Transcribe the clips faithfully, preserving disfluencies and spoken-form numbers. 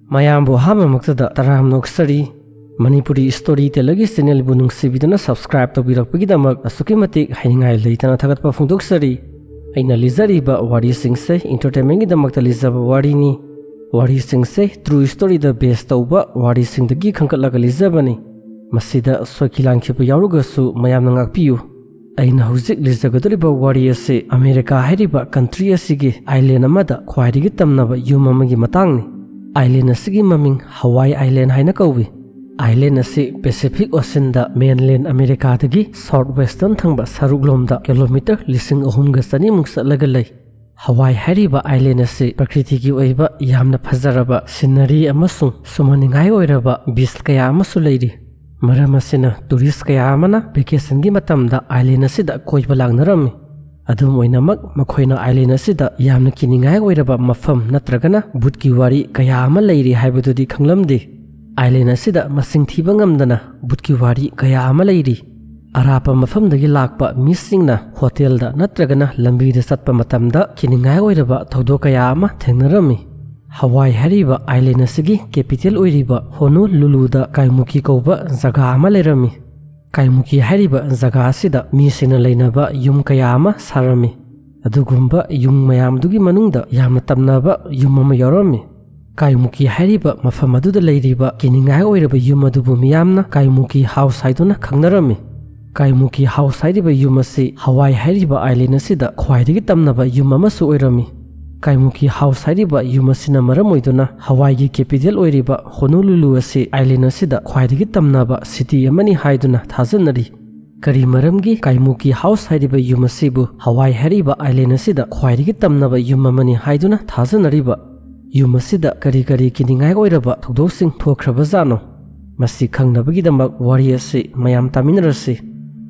ꯃꯌꯥꯝꯕꯨ ꯑꯍꯥꯟꯕꯃꯛꯇꯗ ꯇꯔꯥꯝꯅ ꯑꯣꯛꯆꯔꯤ꯫ Manipuri story ꯇꯦꯂꯔꯒꯤ ꯆꯦꯅꯦꯜꯕꯨ ꯅꯨꯡꯁꯤꯕꯤꯗꯨꯅ subscribe ꯇꯧꯕꯤꯔꯛꯄꯒꯤꯗꯃꯛ ꯑꯁꯨꯛꯀꯤ ꯃꯇꯤꯛ ꯍꯥꯏꯅꯤꯡꯉꯥꯏ ꯂꯩꯇꯅ ꯊꯥꯒꯠꯄ ꯐꯣꯡꯗꯣꯛꯆꯔꯤ꯫ ꯑꯩꯅ ꯂꯤꯖꯔꯤꯕ ꯋꯥꯔꯤꯁꯤꯡꯁꯦ ꯏꯟꯇꯔꯇꯦꯟꯃꯦꯟꯒꯤꯗꯃꯛꯇ ꯂꯤꯖꯕ ꯋꯥꯔꯤꯅꯤ꯫ ꯋꯥꯔꯤꯁꯤꯡꯁꯦ ꯇ꯭ꯔꯨ ꯁ꯭ꯇꯣꯔꯤꯗ ꯕꯦꯁ ꯇꯧꯕ ꯋꯥꯔꯤꯁꯤꯡꯗꯒꯤ ꯈꯟꯒꯠꯂꯒ ꯂꯤꯖꯕꯅꯤ꯫ ꯃꯁꯤꯗ ꯁꯣꯏꯈꯤ ꯂꯥꯟꯈꯤꯕ ꯌꯥꯎꯔꯒꯁꯨ ꯃꯌꯥꯝꯅ ꯉꯥꯛꯄꯤꯌꯨ꯫ ꯑꯩꯅ ꯍꯧꯖꯤꯛ ꯂꯤꯖꯒꯗꯧꯔꯤꯕ ꯋꯥꯔꯤ ꯑꯁꯤ ꯑꯃꯦꯔꯤꯀꯥ ꯍꯥꯏꯔꯤꯕ ꯀꯟꯇ꯭ꯔꯤ ꯑꯁꯤꯒꯤ ꯑꯥꯏꯂꯦꯟ ꯑꯃꯗ ꯈ꯭ꯋꯥꯏꯗꯒꯤ ꯇꯝꯅꯕ ꯌꯨꯝ ꯑꯃꯒꯤ ꯃꯇꯥꯡꯅꯤ꯫ ꯑꯥꯏꯂꯦꯟ ꯑꯁꯤꯒꯤ ꯃꯃꯤꯡ ꯍꯋꯥꯏ ꯑꯥꯏꯂꯦꯟ ꯍꯥꯏꯅ ꯀꯧꯏ꯫ ꯑꯥꯏꯂꯦꯟ ꯑꯁꯤ ꯄꯦꯁꯤꯐꯤꯛ ꯑꯣꯁꯤꯟꯗ ꯃꯦꯟꯂꯦꯟ ꯑꯃꯦꯔꯤꯀꯥꯗꯒꯤ ꯁꯥꯎꯠ ꯋꯦꯁꯇꯔꯟ ꯊꯪꯕ ꯁꯔꯨꯛꯂꯣꯝꯗ ꯀꯤꯂꯣꯃꯤꯇꯔ ꯂꯤꯁꯤꯡ ꯑꯍꯨꯝꯒ ꯆꯅꯤꯃꯨꯛ ꯆꯠꯂꯒ ꯂꯩ꯫ ꯍꯋꯥꯏ ꯍꯥꯏꯔꯤꯕ ꯑꯥꯏꯂꯦꯟ ꯑꯁꯤ ꯄ꯭ꯔꯀ꯭ꯔꯤꯇꯤꯒꯤ ꯑꯣꯏꯕ ꯌꯥꯝꯅ ꯐꯖꯔꯕ ꯁꯤꯅꯔꯤ ꯑꯃꯁꯨꯡ ꯁꯨꯝꯍꯠꯅꯤꯡꯉꯥꯏ ꯑꯣꯏꯔꯕ ꯕꯤꯆ ꯀꯌꯥ ꯑꯃꯁꯨ ꯂꯩꯔꯤ꯫ ꯃꯔꯝ ꯑꯁꯤꯅ ꯇꯨꯔꯤꯁ ꯀꯌꯥ ꯑꯃꯅ ꯚꯦꯀꯦꯁꯟꯒꯤ ꯃꯇꯝꯗ ꯑꯥꯏꯂꯦꯟ ꯑꯁꯤꯗ ꯀꯣꯏꯕ ꯂꯥꯛꯅꯔꯝꯃꯤ꯫ ꯑꯗꯨꯝ ꯑꯣꯏꯅꯃꯛ, ꯃꯈꯣꯏꯅ ꯑꯥꯏꯂꯦꯟ ꯑꯁꯤꯗ ꯌꯥꯝꯅ ꯀꯤꯅꯤꯡꯉꯥꯏ ꯑꯣꯏꯔꯕ ꯃꯐꯝ ꯅꯠꯇ꯭ꯔꯒꯅ ꯚꯨꯠꯀꯤ ꯋꯥꯔꯤ ꯀꯌꯥ ꯑꯃ ꯂꯩꯔꯤ ꯍꯥꯏꯕꯗꯨꯗꯤ ꯈꯪꯂꯝꯗꯦ꯫ ꯑꯥꯏꯂꯦꯟ ꯑꯁꯤꯗ ꯃꯁꯤꯡ ꯊꯤꯕ ꯉꯝꯗꯅ ꯚꯨꯠꯀꯤ ꯋꯥꯔꯤ ꯀꯌꯥ ꯑꯃ ꯂꯩꯔꯤ꯫ ꯑꯔꯥꯞꯄ ꯃꯐꯝꯗꯒꯤ ꯂꯥꯛꯄ ꯃꯤꯁꯤꯡꯅ ꯍꯣꯇꯦꯜꯗ ꯅꯠꯇ꯭ꯔꯒꯅ ꯂꯝꯕꯤꯗ ꯆꯠꯄ ꯃꯇꯝꯗ ꯀꯤꯅꯤꯡꯉꯥꯏ ꯑꯣꯏꯔꯕ ꯊꯧꯗꯣꯛ ꯀꯌꯥ ꯑꯃ ꯊꯦꯡꯅꯔꯝꯃꯤ꯫ ꯍꯋꯥꯏ ꯍꯥꯏꯔꯤꯕ ꯑꯥꯏꯂꯦꯟ ꯑꯁꯤꯒꯤ ꯀꯦꯄꯤꯇꯦꯜ ꯑꯣꯏꯔꯤꯕ ꯍꯣꯅꯣꯂꯨꯂꯨꯗ ꯀꯥꯏꯃꯨꯀꯤ ꯀꯧꯕ ꯖꯒꯥ ꯑꯃ ꯂꯩꯔꯝꯃꯤ꯫ ꯀꯥꯏꯃꯨꯀꯤ ꯍꯥꯏꯔꯤꯕ ꯖꯒꯥ ꯑꯁꯤꯗ ꯃꯤꯁꯤꯡꯅ ꯂꯩꯅꯕ ꯌꯨꯝ ꯀꯌꯥ ꯑꯃ ꯁꯥꯔꯝꯃꯤ꯫ ꯑꯗꯨꯒꯨꯝꯕ ꯌꯨꯝ ꯃꯌꯥꯝꯗꯨꯒꯤ ꯃꯅꯨꯡꯗ ꯌꯥꯝꯅ ꯇꯝꯅꯕ ꯌꯨꯝ ꯑꯃ ꯌꯥꯎꯔꯝꯃꯤ꯫ ꯀꯥꯏꯃꯨꯀꯤ ꯍꯥꯏꯔꯤꯕ ꯃꯐꯝ ꯑꯗꯨꯗ ꯂꯩꯔꯤꯕ ꯀꯤꯅꯤꯡꯉꯥꯏ ꯑꯣꯏꯔꯕ ꯌꯨꯝ ꯑꯗꯨꯕꯨ ꯃꯤꯌꯥꯝꯅ ꯀꯥꯏꯃꯨꯀꯤ ꯍꯥꯎꯁ ꯍꯥꯏꯗꯨꯅ ꯈꯪꯅꯔꯝꯃꯤ꯫ ꯀꯥꯏꯃꯨꯀꯤ ꯍꯥꯎꯁ ꯍꯥꯏꯔꯤꯕ ꯌꯨꯝ ꯑꯁꯤ ꯍꯋꯥꯏ ꯍꯥꯏꯔꯤꯕ ꯑꯥꯏꯂꯦꯟ ꯑꯁꯤꯗ ꯈ꯭ꯋꯥꯏꯗꯒꯤ ꯇꯝꯅꯕ ꯌꯨꯝ ꯑꯃꯁꯨ ꯑꯣꯏꯔꯝꯃꯤ꯫ ꯀꯥꯏꯃꯨꯀꯤ ꯍꯥꯎꯁ ꯍꯥꯏꯔꯤꯕ ꯌꯨꯝ ꯑꯁꯤꯅ ꯃꯔꯝ ꯑꯣꯏꯗꯨꯅ ꯍꯋꯥꯏꯒꯤ ꯀꯦꯄꯤꯇꯦꯜ ꯑꯣꯏꯔꯤꯕ ꯍꯣꯅꯣꯂꯨꯂꯨ ꯑꯁꯤ ꯑꯥꯏꯂꯦꯟ ꯑꯁꯤꯗ ꯈ꯭ꯋꯥꯏꯗꯒꯤ ꯇꯝꯅꯕ ꯁꯤꯇꯤ ꯑꯃꯅꯤ ꯍꯥꯏꯗꯨꯅ ꯊꯥꯖꯅꯔꯤ꯫ ꯀꯔꯤ ꯃꯔꯝꯒꯤ ꯀꯥꯏꯃꯨꯀꯤ ꯍꯥꯎꯁ ꯍꯥꯏꯔꯤꯕ ꯌꯨꯝ ꯑꯁꯤꯕꯨ ꯍꯋꯥꯏ ꯍꯥꯏꯔꯤꯕ ꯑꯥꯏꯂꯦꯟ ꯑꯁꯤꯗ ꯈ꯭ꯋꯥꯏꯗꯒꯤ ꯇꯝꯅꯕ ꯌꯨꯝ ꯑꯃꯅꯤ ꯍꯥꯏꯗꯨꯅ ꯊꯥꯖꯅꯔꯤꯕ? ꯌꯨꯝ ꯑꯁꯤꯗ ꯀꯔꯤ ꯀꯔꯤ ꯀꯤꯅꯤꯡꯉꯥꯏ ꯑꯣꯏꯔꯕ ꯊꯧꯗꯣꯛꯁꯤꯡ ꯊꯣꯛꯈ꯭ꯔꯕꯖꯥꯠꯅꯣ? ꯃꯁꯤ ꯈꯪꯅꯕꯒꯤꯗꯃꯛ ꯋꯥꯔꯤ ꯑꯁꯤ ꯃꯌꯥꯝ ꯇꯥꯃꯤꯟꯅꯔꯁꯤ꯫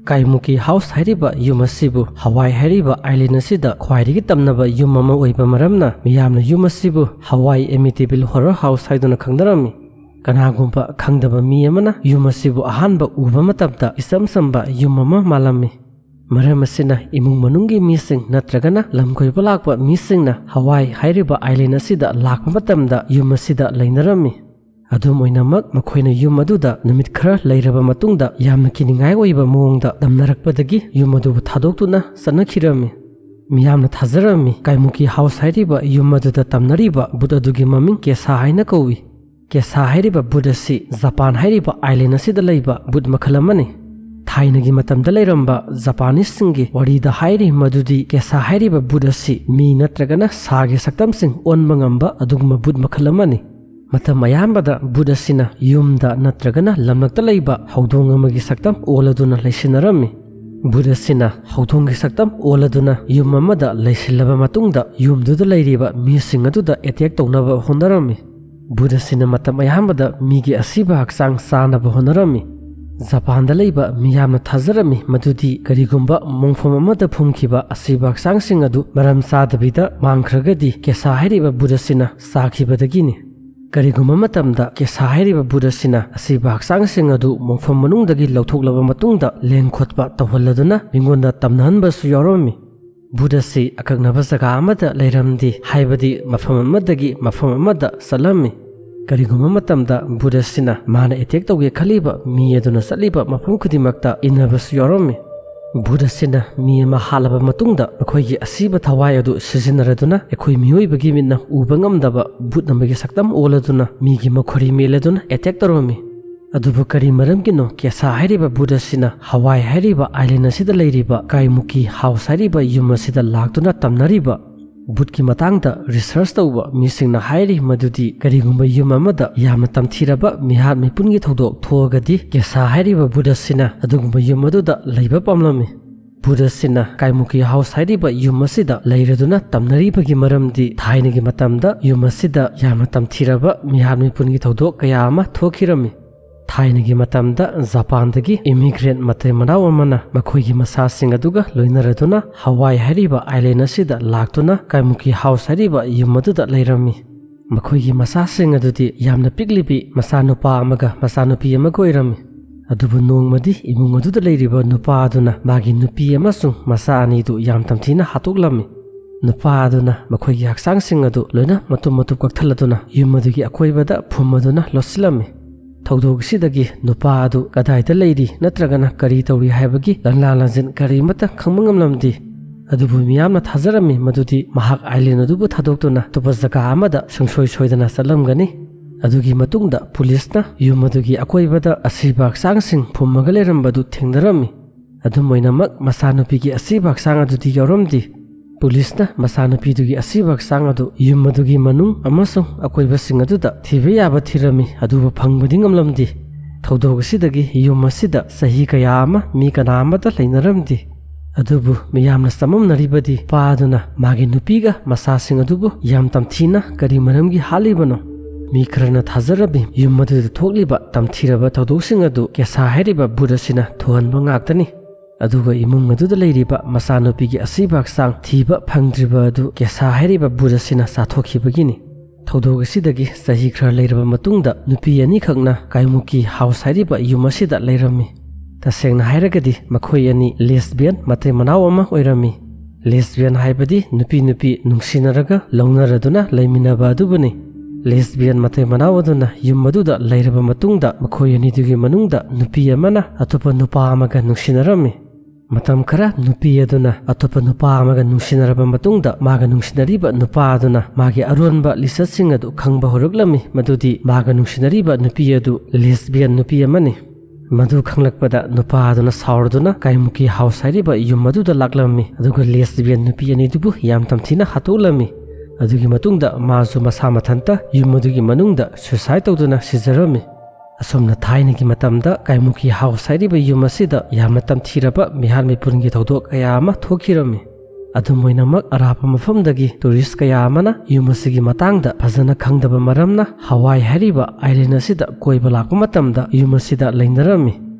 ꯀꯥꯏꯃꯨꯀꯤ ꯍꯥꯎꯁ ꯍꯥꯏꯔꯤꯕ ꯌꯨꯝ ꯑꯁꯤꯕꯨ ꯍꯋꯥꯏ ꯍꯥꯏꯔꯤꯕ ꯑꯥꯏꯂꯦꯟ ꯑꯁꯤꯗ ꯈ꯭ꯋꯥꯏꯗꯒꯤ ꯇꯝꯅꯕ ꯌꯨꯝ ꯑꯃ ꯑꯣꯏꯕ ꯃꯔꯝꯅ ꯃꯤꯌꯥꯝꯅ ꯌꯨꯝ ꯑꯁꯤꯕꯨ ꯍꯋꯥꯏ ꯑꯦꯃꯤꯇꯤꯕꯤꯜ ꯍꯣꯔꯔ ꯍꯥꯎꯁ ꯍꯥꯏꯗꯨꯅ ꯈꯪꯅꯔꯝꯃꯤ꯫ ꯀꯅꯥꯒꯨꯝꯕ ꯈꯪꯗꯕ ꯃꯤ ꯑꯃꯅ ꯌꯨꯝ ꯑꯁꯤꯕꯨ ꯑꯍꯥꯟꯕ ꯎꯕ ꯃꯇꯝꯗ ꯏꯆꯝ ꯆꯝꯕ ꯌꯨꯝ ꯑꯃ ꯃꯥꯜꯂꯝꯃꯤ꯫ ꯃꯔꯝ ꯑꯁꯤꯅ ꯏꯃꯨꯡ ꯃꯅꯨꯡꯒꯤ ꯃꯤꯁꯤꯡ ꯅꯠꯇ꯭ꯔꯒꯅ ꯂꯝ ꯀꯣꯏꯕ ꯂꯥꯛꯄ ꯃꯤꯁꯤꯡꯅ ꯍꯋꯥꯏ ꯍꯥꯏꯔꯤꯕ ꯑꯥꯏꯂꯦꯟ ꯑꯁꯤꯗ ꯂꯥꯛꯄ ꯃꯇꯝꯗ ꯌꯨꯝ ꯑꯁꯤꯗ ꯂꯩꯅꯔꯝꯃꯤ꯫ ꯑꯗꯨꯝ ꯑꯣꯏꯅꯃꯛ, ꯃꯈꯣꯏꯅ ꯌꯨꯝ ꯑꯗꯨꯗ ꯅꯨꯃꯤꯠ ꯈꯔ ꯂꯩꯔꯕ ꯃꯇꯨꯡꯗ ꯌꯥꯝꯅ ꯀꯤꯅꯤꯡꯉꯥꯏ ꯑꯣꯏꯕ ꯃꯑꯣꯡꯗ ꯇꯝꯅꯔꯛꯄꯗꯒꯤ ꯌꯨꯝ ꯑꯗꯨꯕꯨ ꯊꯥꯗꯣꯛꯇꯨꯅ ꯆꯠꯅꯈꯤꯔꯝꯃꯤ꯫ ꯃꯤꯌꯥꯝꯅ ꯊꯥꯖꯔꯝꯃꯤ ꯀꯥꯏꯃꯨꯀꯤ ꯍꯥꯎꯁ ꯍꯥꯏꯔꯤꯕ ꯌꯨꯝ ꯑꯗꯨꯗ ꯇꯝꯅꯔꯤꯕ ꯕꯨꯠ ꯑꯗꯨꯒꯤ ꯃꯃꯤꯡ ꯀꯦꯁꯥ ꯍꯥꯏꯅ ꯀꯧꯏ꯫ ꯀꯦꯁꯥ ꯍꯥꯏꯔꯤꯕ ꯕꯨꯠ ꯑꯁꯤ ꯖꯄꯥꯟ ꯍꯥꯏꯔꯤꯕ ꯑꯥꯏꯂꯦꯟ ꯑꯁꯤꯗ ꯂꯩꯕ ꯕꯨꯠ ꯃꯈꯜ ꯑꯃꯅꯤ꯫ ꯊꯥꯏꯅꯒꯤ ꯃꯇꯝꯗ ꯂꯩꯔꯝꯕ ꯖꯄꯥꯅꯤꯁꯁꯤꯡꯒꯤ ꯋꯥꯔꯤꯗ ꯍꯥꯏꯔꯤ ꯃꯗꯨꯗꯤ ꯀꯦꯁꯥ ꯍꯥꯏꯔꯤꯕ ꯕꯨꯠ ꯑꯁꯤ ꯃꯤ ꯅꯠꯇ꯭ꯔꯒꯅ ꯁꯥꯒꯤ ꯁꯛꯇꯝꯁꯤꯡ ꯑꯣꯟꯕ ꯉꯝꯕ ꯑꯗꯨꯒꯨꯝꯕ ꯕꯨꯠ ꯃꯈꯜ ꯑꯃꯅꯤ꯫ ꯃꯇꯝ ꯑꯌꯥꯝꯕꯗ ꯕꯨꯠ ꯑꯁꯤꯅ ꯌꯨꯝꯗ ꯅꯠꯇ꯭ꯔꯒꯅ ꯂꯝꯂꯛꯇ ꯂꯩꯕ ꯍꯧꯗꯣꯡ ꯑꯃꯒꯤ ꯁꯛꯇꯝ ꯑꯣꯜꯂꯗꯨꯅ ꯂꯩꯁꯤꯟꯅꯔꯝꯃꯤ꯫ ꯕꯨꯠ ꯑꯁꯤꯅ ꯍꯧꯗꯣꯡꯒꯤ ꯁꯛꯇꯝ ꯑꯣꯜꯂꯗꯨꯅ ꯌꯨꯝ ꯑꯃꯗ ꯂꯩꯁꯤꯜꯂꯕ ꯃꯇꯨꯡꯗ ꯌꯨꯝꯗꯨꯗ ꯂꯩꯔꯤꯕ ꯃꯤꯁꯤꯡ ꯑꯗꯨꯗ ꯑꯦꯇꯦꯛ ꯇꯧꯅꯕ ꯍꯣꯠꯅꯔꯝꯃꯤ꯫ ꯕꯨꯠ ꯑꯁꯤꯅ ꯃꯇꯝ ꯑꯌꯥꯝꯕꯗ ꯃꯤꯒꯤ ꯑꯁꯤꯕ ꯍꯛꯆꯥꯡ ꯆꯥꯅꯕ ꯍꯣꯠꯅꯔꯝꯃꯤ꯫ ꯖꯄꯥꯟꯗ ꯂꯩꯕ ꯃꯤꯌꯥꯝꯅ ꯊꯥꯖꯔꯝꯃꯤ ꯃꯗꯨꯗꯤ ꯀꯔꯤꯒꯨꯝꯕ ꯃꯣꯡꯐꯝ ꯑꯃꯗ ꯐꯨꯝꯈꯤꯕ ꯑꯁꯤꯕ ꯍꯛꯆꯥꯡꯁꯤꯡ ꯑꯗꯨ ꯃꯔꯝ ꯆꯥꯗꯕꯤꯗ ꯃꯥꯡꯈ꯭ꯔꯒꯗꯤ ꯀꯦꯁꯥ ꯍꯥꯏꯔꯤꯕ ꯕꯨꯠ ꯑꯁꯤꯅ ꯆꯥꯈꯤꯕꯗꯒꯤꯅꯤ꯫ ꯀꯔꯤꯒꯨꯝꯕ ꯃꯇꯝꯗ ꯀꯦꯁꯥ ꯍꯥꯏꯔꯤꯕ ꯕꯨꯠ ꯑꯁꯤꯅ ꯑꯁꯤꯕ ꯍꯛꯆꯥꯡꯁꯤꯡ ꯑꯗꯨ ꯃꯣꯡꯐꯝ ꯃꯅꯨꯡꯗꯒꯤ ꯂꯧꯊꯣꯛꯂꯕ ꯃꯇꯨꯡꯗ ꯂꯦꯡ ꯈꯣꯠꯄ ꯇꯧꯍꯜꯂꯗꯨꯅ ꯃꯤꯉꯣꯟꯗ ꯇꯝꯅꯍꯟꯕꯁꯨ ꯌꯥꯎꯔꯝꯃꯤ꯫ ꯕꯨꯠ ꯑꯁꯤ ꯑꯀꯛꯅꯕ ꯖꯒꯥ ꯑꯃꯗ ꯂꯩꯔꯝꯗꯦ, ꯍꯥꯏꯕꯗꯤ ꯃꯐꯝ ꯑꯃꯗꯒꯤ ꯃꯐꯝ ꯑꯃꯗ ꯆꯠꯂꯝꯃꯤ꯫ ꯀꯔꯤꯒꯨꯝꯕ ꯃꯇꯝꯗ ꯕꯨꯠ ꯑꯁꯤꯅ ꯃꯥꯅ ꯑꯦꯇꯦꯛ ꯇꯧꯒꯦ ꯈꯜꯂꯤꯕ ꯃꯤ ꯑꯗꯨꯅ ꯆꯠꯂꯤꯕ ꯃꯐꯝ ꯈꯨꯗꯤꯡꯃꯛꯇ ꯏꯟꯅꯕꯁꯨ ꯌꯥꯎꯔꯝꯃꯤ꯫ ꯕꯨꯠ ꯑꯁꯤꯅ ꯃꯤ ꯑꯃ ꯍꯥꯠꯂꯕ ꯃꯇꯨꯡꯗ ꯃꯈꯣꯏꯒꯤ ꯑꯁꯤꯕ ꯊꯋꯥꯏ ꯑꯗꯨ ꯁꯤꯖꯤꯟꯅꯔꯗꯨꯅ ꯑꯩꯈꯣꯏ ꯃꯤꯑꯣꯏꯕꯒꯤ ꯃꯤꯠꯅ ꯎꯕ ꯉꯝꯗꯕ ꯕꯨꯠ ꯑꯃꯒꯤ ꯁꯛꯇꯝ ꯑꯣꯜꯂꯗꯨꯅ ꯃꯤꯒꯤ ꯃꯈꯣꯔꯤ ꯃꯦꯜꯂꯗꯨꯅ ꯑꯦꯇꯦꯛ ꯇꯧꯔꯝꯃꯤ꯫ ꯑꯗꯨꯕꯨ ꯀꯔꯤ ꯃꯔꯝꯒꯤꯅꯣ ꯀꯦꯁꯥ ꯍꯥꯏꯔꯤꯕ ꯕꯨꯠ ꯑꯁꯤꯅ ꯍꯋꯥꯏ ꯍꯥꯏꯔꯤꯕ ꯑꯥꯏꯂꯦꯟ ꯑꯁꯤꯗ ꯂꯩꯔꯤꯕ ꯀꯥꯏꯃꯨꯀꯤ ꯍꯥꯎꯁ ꯍꯥꯏꯔꯤꯕ ꯌꯨꯝ ꯑꯁꯤꯗ ꯂꯥꯛꯇꯨꯅ ꯇꯝꯅꯔꯤꯕ? ꯕꯨꯠꯀꯤ ꯃꯇꯥꯡꯗ ꯔꯤꯁꯔꯆ ꯇꯧꯕ ꯃꯤꯁꯤꯡꯅ ꯍꯥꯏꯔꯤ ꯃꯗꯨꯗꯤ ꯀꯔꯤꯒꯨꯝꯕ ꯌꯨꯝ ꯑꯃꯗ ꯌꯥꯝꯅ ꯇꯝꯊꯤꯔꯕ ꯃꯤꯍꯥꯠ ꯃꯤꯄꯨꯟꯒꯤ ꯊꯧꯗꯣꯛ ꯊꯣꯛꯑꯒꯗꯤ ꯀꯦꯁꯥ ꯍꯥꯏꯔꯤꯕ ꯕꯨꯠ ꯑꯁꯤꯅ ꯑꯗꯨꯒꯨꯝꯕ ꯌꯨꯝ ꯑꯗꯨꯗ ꯂꯩꯕ ꯄꯥꯝꯂꯝꯃꯤ꯫ ꯕꯨꯠ ꯑꯁꯤꯅ ꯀꯥꯏꯃꯨꯀꯤ ꯍꯥꯎꯁ ꯍꯥꯏꯔꯤꯕ ꯌꯨꯝ ꯑꯁꯤꯗ ꯂꯩꯔꯗꯨꯅ ꯇꯝꯅꯔꯤꯕꯒꯤ ꯃꯔꯝꯗꯤ ꯊꯥꯏꯅꯒꯤ ꯃꯇꯝꯗ ꯌꯨꯝ ꯑꯁꯤꯗ ꯌꯥꯝꯅ ꯇꯝꯊꯤꯔꯕ ꯃꯤꯍꯥꯠ ꯃꯤꯄꯨꯟꯒꯤ ꯊꯧꯗꯣꯛ ꯀꯌꯥ ꯑꯃ ꯊꯣꯛꯈꯤꯔꯝꯃꯤ꯫ ꯊꯥꯏꯅꯒꯤ ꯃꯇꯝꯗ ꯖꯄꯥꯟꯗꯒꯤ ꯏꯃꯤꯒ꯭ꯔꯦꯟ ꯃꯇꯩ ꯃꯅꯥꯎ ꯑꯃꯅ ꯃꯈꯣꯏꯒꯤ ꯃꯆꯥꯁꯤꯡ ꯑꯗꯨꯒ ꯂꯣꯏꯅꯔꯗꯨꯅ ꯍꯋꯥꯏ ꯍꯥꯏꯔꯤꯕ ꯑꯥꯏꯂꯦꯟ ꯑꯁꯤꯗ ꯂꯥꯛꯇꯨꯅ ꯀꯥꯏꯃꯨꯀꯤ ꯍꯥꯎꯁ ꯍꯥꯏꯔꯤꯕ ꯌꯨꯝ ꯑꯗꯨꯗ ꯂꯩꯔꯝꯃꯤ꯫ ꯃꯈꯣꯏꯒꯤ ꯃꯆꯥꯁꯤꯡ ꯑꯗꯨꯗꯤ ꯌꯥꯝꯅ ꯄꯤꯛꯂꯤꯕꯤ ꯃꯆꯥꯅꯨꯄꯥ ꯑꯃꯒ ꯃꯆꯥꯅꯨꯄꯤ ꯑꯃꯒ ꯑꯣꯏꯔꯝꯃꯤ꯫ ꯑꯗꯨꯕꯨ ꯅꯣꯡꯃꯗꯤ ꯏꯃꯨꯡ ꯑꯗꯨꯗ ꯂꯩꯔꯤꯕ ꯅꯨꯄꯥ ꯑꯗꯨꯅ ꯃꯥꯒꯤ ꯅꯨꯄꯤ ꯑꯃꯁꯨꯡ ꯃꯆꯥ ꯑꯅꯤꯗꯨ ꯌꯥꯝ ꯇꯝꯊꯤꯅ ꯍꯥꯠꯇꯣꯛꯂꯝꯃꯤ꯫ ꯅꯨꯄꯥ ꯑꯗꯨꯅ ꯃꯈꯣꯏꯒꯤ ꯍꯛꯆꯥꯡꯁꯤꯡ ꯑꯗꯨ ꯂꯣꯏꯅ ꯃꯇꯨꯝ ꯃꯇꯨꯝ ꯀꯛꯊꯠꯂꯗꯨꯅ ꯌꯨꯝ ꯑꯗꯨꯒꯤ ꯑꯀꯣꯏꯕꯗ ꯐꯨꯝꯃꯗꯨꯅ ꯂꯣꯠꯁꯤꯜꯂꯝꯃꯤ꯫ ꯊꯧꯗꯣꯛ ꯑꯁꯤꯗꯒꯤ ꯅꯨꯄꯥ ꯑꯗꯨ ꯀꯗꯥꯏꯗ ꯂꯩꯔꯤ ꯅꯠꯇ꯭ꯔꯒꯅ ꯀꯔꯤ ꯇꯧꯔꯤ ꯍꯥꯏꯕꯒꯤ ꯂꯝꯂꯥ ꯂꯝꯖꯦꯟ ꯀꯔꯤꯃꯠꯇ ꯈꯪꯕ ꯉꯝꯂꯝꯗꯦ꯫ ꯑꯗꯨꯕꯨ ꯃꯤꯌꯥꯝꯅ ꯊꯥꯖꯔꯝꯃꯤ ꯃꯗꯨꯗꯤ ꯃꯍꯥꯛ ꯑꯥꯏꯂꯦꯟ ꯑꯗꯨꯕꯨ ꯊꯥꯗꯣꯛꯇꯨꯅ ꯑꯇꯣꯞꯄ ꯖꯒꯥ ꯑꯃꯗ ꯁꯨꯡꯁꯣꯏ ꯁꯣꯏꯗꯅ ꯆꯠꯂꯝꯒꯅꯤ꯫ ꯑꯗꯨꯒꯤ ꯃꯇꯨꯡꯗ ꯄꯨꯂꯤꯁꯅ ꯌꯨꯝ ꯑꯗꯨꯒꯤ ꯑꯀꯣꯏꯕꯗ ꯑꯁꯤꯕ ꯍꯛꯆꯥꯡꯁꯤꯡ ꯐꯨꯝꯃꯒ ꯂꯩꯔꯝꯕꯗꯨ ꯊꯦꯡꯅꯔꯝꯃꯤ꯫ ꯑꯗꯨꯝ ꯑꯣꯏꯅꯃꯛ, ꯃꯆꯥꯅꯨꯄꯤꯒꯤ ꯑꯁꯤꯕ ꯍꯛꯆꯥꯡ ꯑꯗꯨꯗꯤ ꯌꯥꯎꯔꯝꯗꯦ꯫ ꯄꯨꯂꯤꯁꯅ ꯃꯆꯥꯅꯨꯄꯤꯗꯨꯒꯤ ꯑꯁꯤꯕ ꯍꯛꯆꯥꯡ ꯑꯗꯨ ꯌꯨꯝ ꯑꯗꯨꯒꯤ ꯃꯅꯨꯡ ꯑꯃꯁꯨꯡ ꯑꯀꯣꯏꯕꯁꯤꯡ ꯑꯗꯨꯗ ꯊꯤꯕ ꯌꯥꯕ ꯊꯤꯔꯝꯃꯤ, ꯑꯗꯨꯕꯨ ꯐꯪꯕꯗꯤ ꯉꯝꯂꯝꯗꯦ꯫ ꯊꯧꯗꯣꯛ ꯑꯁꯤꯗꯒꯤ ꯌꯨꯝ ꯑꯁꯤꯗ ꯆꯍꯤ ꯀꯌꯥ ꯑꯃ ꯃꯤ ꯀꯅꯥ ꯑꯃꯠꯇ ꯂꯩꯅꯔꯝꯗꯦ꯫ ꯑꯗꯨꯕꯨ ꯃꯤꯌꯥꯝꯅ ꯆꯃꯝꯅꯔꯤꯕꯗꯤ ꯅꯨꯄꯥ ꯑꯗꯨꯅ ꯃꯥꯒꯤ ꯅꯨꯄꯤꯒ ꯃꯆꯥꯁꯤꯡ ꯑꯗꯨꯕꯨ ꯌꯥꯝ ꯇꯝꯊꯤꯅ ꯀꯔꯤ ꯃꯔꯝꯒꯤ ꯍꯥꯠꯂꯤꯕꯅꯣ? ꯃꯤ ꯈꯔꯅ ꯊꯥꯖꯔꯝꯃꯤ ꯌꯨꯝ ꯑꯗꯨꯗ ꯊꯣꯛꯂꯤꯕ ꯇꯝꯊꯤꯔꯕ ꯊꯧꯗꯣꯛꯁꯤꯡ ꯑꯗꯨ ꯀꯦꯁꯥ ꯍꯥꯏꯔꯤꯕ ꯚꯨꯠ ꯑꯁꯤꯅ ꯊꯣꯛꯍꯟꯕ ꯉꯥꯛꯇꯅꯤ꯫ ꯑꯗꯨꯒ ꯏꯃꯨꯡ ꯑꯗꯨꯗ ꯂꯩꯔꯤꯕ ꯃꯆꯥꯅꯨꯄꯤꯒꯤ ꯑꯁꯤꯕ ꯍꯛꯆꯥꯡ ꯊꯤꯕ ꯐꯪꯗ꯭ꯔꯤꯕ ꯑꯗꯨ ꯀꯦꯁꯥ ꯍꯥꯏꯔꯤꯕ ꯚꯨꯠ ꯑꯁꯤꯅ ꯆꯥꯊꯣꯛꯈꯤꯕꯒꯤꯅꯤ꯫ ꯊꯧꯗꯣꯛ ꯑꯁꯤꯗꯒꯤ ꯆꯍꯤ ꯈꯔ ꯂꯩꯔꯕ ꯃꯇꯨꯡꯗ ꯅꯨꯄꯤ ꯑꯅꯤꯈꯛꯅ ꯀꯥꯏꯃꯨꯀꯤ ꯍꯥꯎꯁ ꯍꯥꯏꯔꯤꯕ ꯌꯨꯝ ꯑꯁꯤꯗ ꯂꯩꯔꯝꯃꯤ꯫ ꯇꯁꯦꯡꯅ ꯍꯥꯏꯔꯒꯗꯤ ꯃꯈꯣꯏ ꯑꯅꯤ ꯂꯦꯁꯕꯤꯌꯟ ꯃꯇꯩ ꯃꯅꯥꯎ ꯑꯃ ꯑꯣꯏꯔꯝꯃꯤ꯫ ꯂꯦꯁꯕꯤꯌꯟ ꯍꯥꯏꯕꯗꯤ ꯅꯨꯄꯤ ꯅꯨꯄꯤ ꯅꯨꯡꯁꯤꯅꯔꯒ ꯂꯧꯅꯔꯗꯨꯅ ꯂꯩꯃꯤꯟꯅꯕ ꯑꯗꯨꯕꯨꯅꯤ꯫ ꯂꯦꯁꯕꯤꯌꯟ ꯃꯇꯩ ꯃꯅꯥꯎ ꯑꯗꯨꯅ ꯌꯨꯝ ꯑꯗꯨꯗ ꯂꯩꯔꯕ ꯃꯇꯨꯡꯗ ꯃꯈꯣꯏ ꯑꯅꯤꯗꯨꯒꯤ ꯃꯅꯨꯡꯗ ꯅꯨꯄꯤ ꯑꯃꯅ ꯑꯇꯣꯞꯄ ꯅꯨꯄꯥ ꯑꯃꯒ ꯅꯨꯡꯁꯤꯅꯔꯝꯃꯤ꯫ ꯃꯇꯝ ꯈꯔ ꯅꯨꯄꯤ ꯑꯗꯨꯅ ꯑꯇꯣꯞꯄ ꯅꯨꯄꯥ ꯑꯃꯒ ꯅꯨꯡꯁꯤꯅꯔꯕ ꯃꯇꯨꯡꯗ ꯃꯥꯒ ꯅꯨꯡꯁꯤꯅꯔꯤꯕ ꯅꯨꯄꯥ ꯑꯗꯨꯅ ꯃꯥꯒꯤ ꯑꯔꯣꯟꯕ ꯂꯤꯆꯠꯁꯤꯡ ꯑꯗꯨ ꯈꯪꯕ ꯍꯧꯔꯛꯂꯝꯃꯤ, ꯃꯗꯨꯗꯤ ꯃꯥꯒ ꯅꯨꯡꯁꯤꯅꯔꯤꯕ ꯅꯨꯄꯤ ꯑꯗꯨ ꯂꯦꯁꯕꯤꯌꯟ ꯅꯨꯄꯤ ꯑꯃꯅꯤ꯫ ꯃꯗꯨ ꯈꯪꯂꯛꯄꯗ ꯅꯨꯄꯥ ꯑꯗꯨꯅ ꯁꯥꯎꯔꯗꯨꯅ ꯀꯥꯏꯃꯨꯀꯤ ꯍꯥꯎꯁ ꯍꯥꯏꯔꯤꯕ ꯌꯨꯝ ꯑꯗꯨꯗ ꯂꯥꯛꯂꯝꯃꯤ, ꯑꯗꯨꯒ ꯂꯦꯁꯕꯤꯌꯟ ꯅꯨꯄꯤ ꯑꯅꯤꯗꯨꯕꯨ ꯌꯥꯝ ꯇꯝꯊꯤꯅ ꯍꯥꯠꯇꯣꯛꯂꯝꯃꯤ꯫ ꯑꯗꯨꯒꯤ ꯃꯇꯨꯡꯗ ꯃꯥꯁꯨ ꯃꯁꯥ ꯃꯊꯟꯇ ꯌꯨꯝ ꯑꯗꯨꯒꯤ ꯃꯅꯨꯡꯗ ꯁꯨꯏꯁꯥꯏꯗ ꯇꯧꯗꯨꯅ ꯁꯤꯖꯔꯝꯃꯤ꯫ ꯑꯁꯨꯝꯅ ꯊꯥꯏꯅꯒꯤ ꯃꯇꯝꯗ ꯀꯥꯏꯃꯨꯀꯤ ꯍꯥꯎꯁ ꯍꯥꯏꯔꯤꯕ ꯌꯨꯝ ꯑꯁꯤꯗ ꯌꯥꯝꯅ ꯇꯝꯊꯤꯔꯕ ꯃꯤꯍꯥꯠ ꯃꯤꯄꯨꯟꯒꯤ ꯊꯧꯗꯣꯛ ꯀꯌꯥ ꯑꯃ ꯊꯣꯛꯈꯤꯔꯝꯃꯤ꯫ ꯑꯗꯨꯝ ꯑꯣꯏꯅꯃꯛ, ꯑꯔꯥꯞꯄ ꯃꯐꯝꯗꯒꯤ ꯇꯨꯔꯤꯁ ꯀꯌꯥ ꯑꯃꯅ ꯌꯨꯝ ꯑꯁꯤꯒꯤ ꯃꯇꯥꯡꯗ ꯐꯖꯅ ꯈꯪꯗꯕ ꯃꯔꯝꯅ ꯍꯋꯥꯏ ꯍꯥꯏꯔꯤꯕ ꯑꯥꯏꯂꯦꯟ ꯑꯁꯤꯗ ꯀꯣꯏꯕ ꯂꯥꯛꯄ ꯃꯇꯝꯗ ꯌꯨꯝ ꯑꯁꯤꯗ ꯂꯩꯅꯔꯝꯃꯤ꯫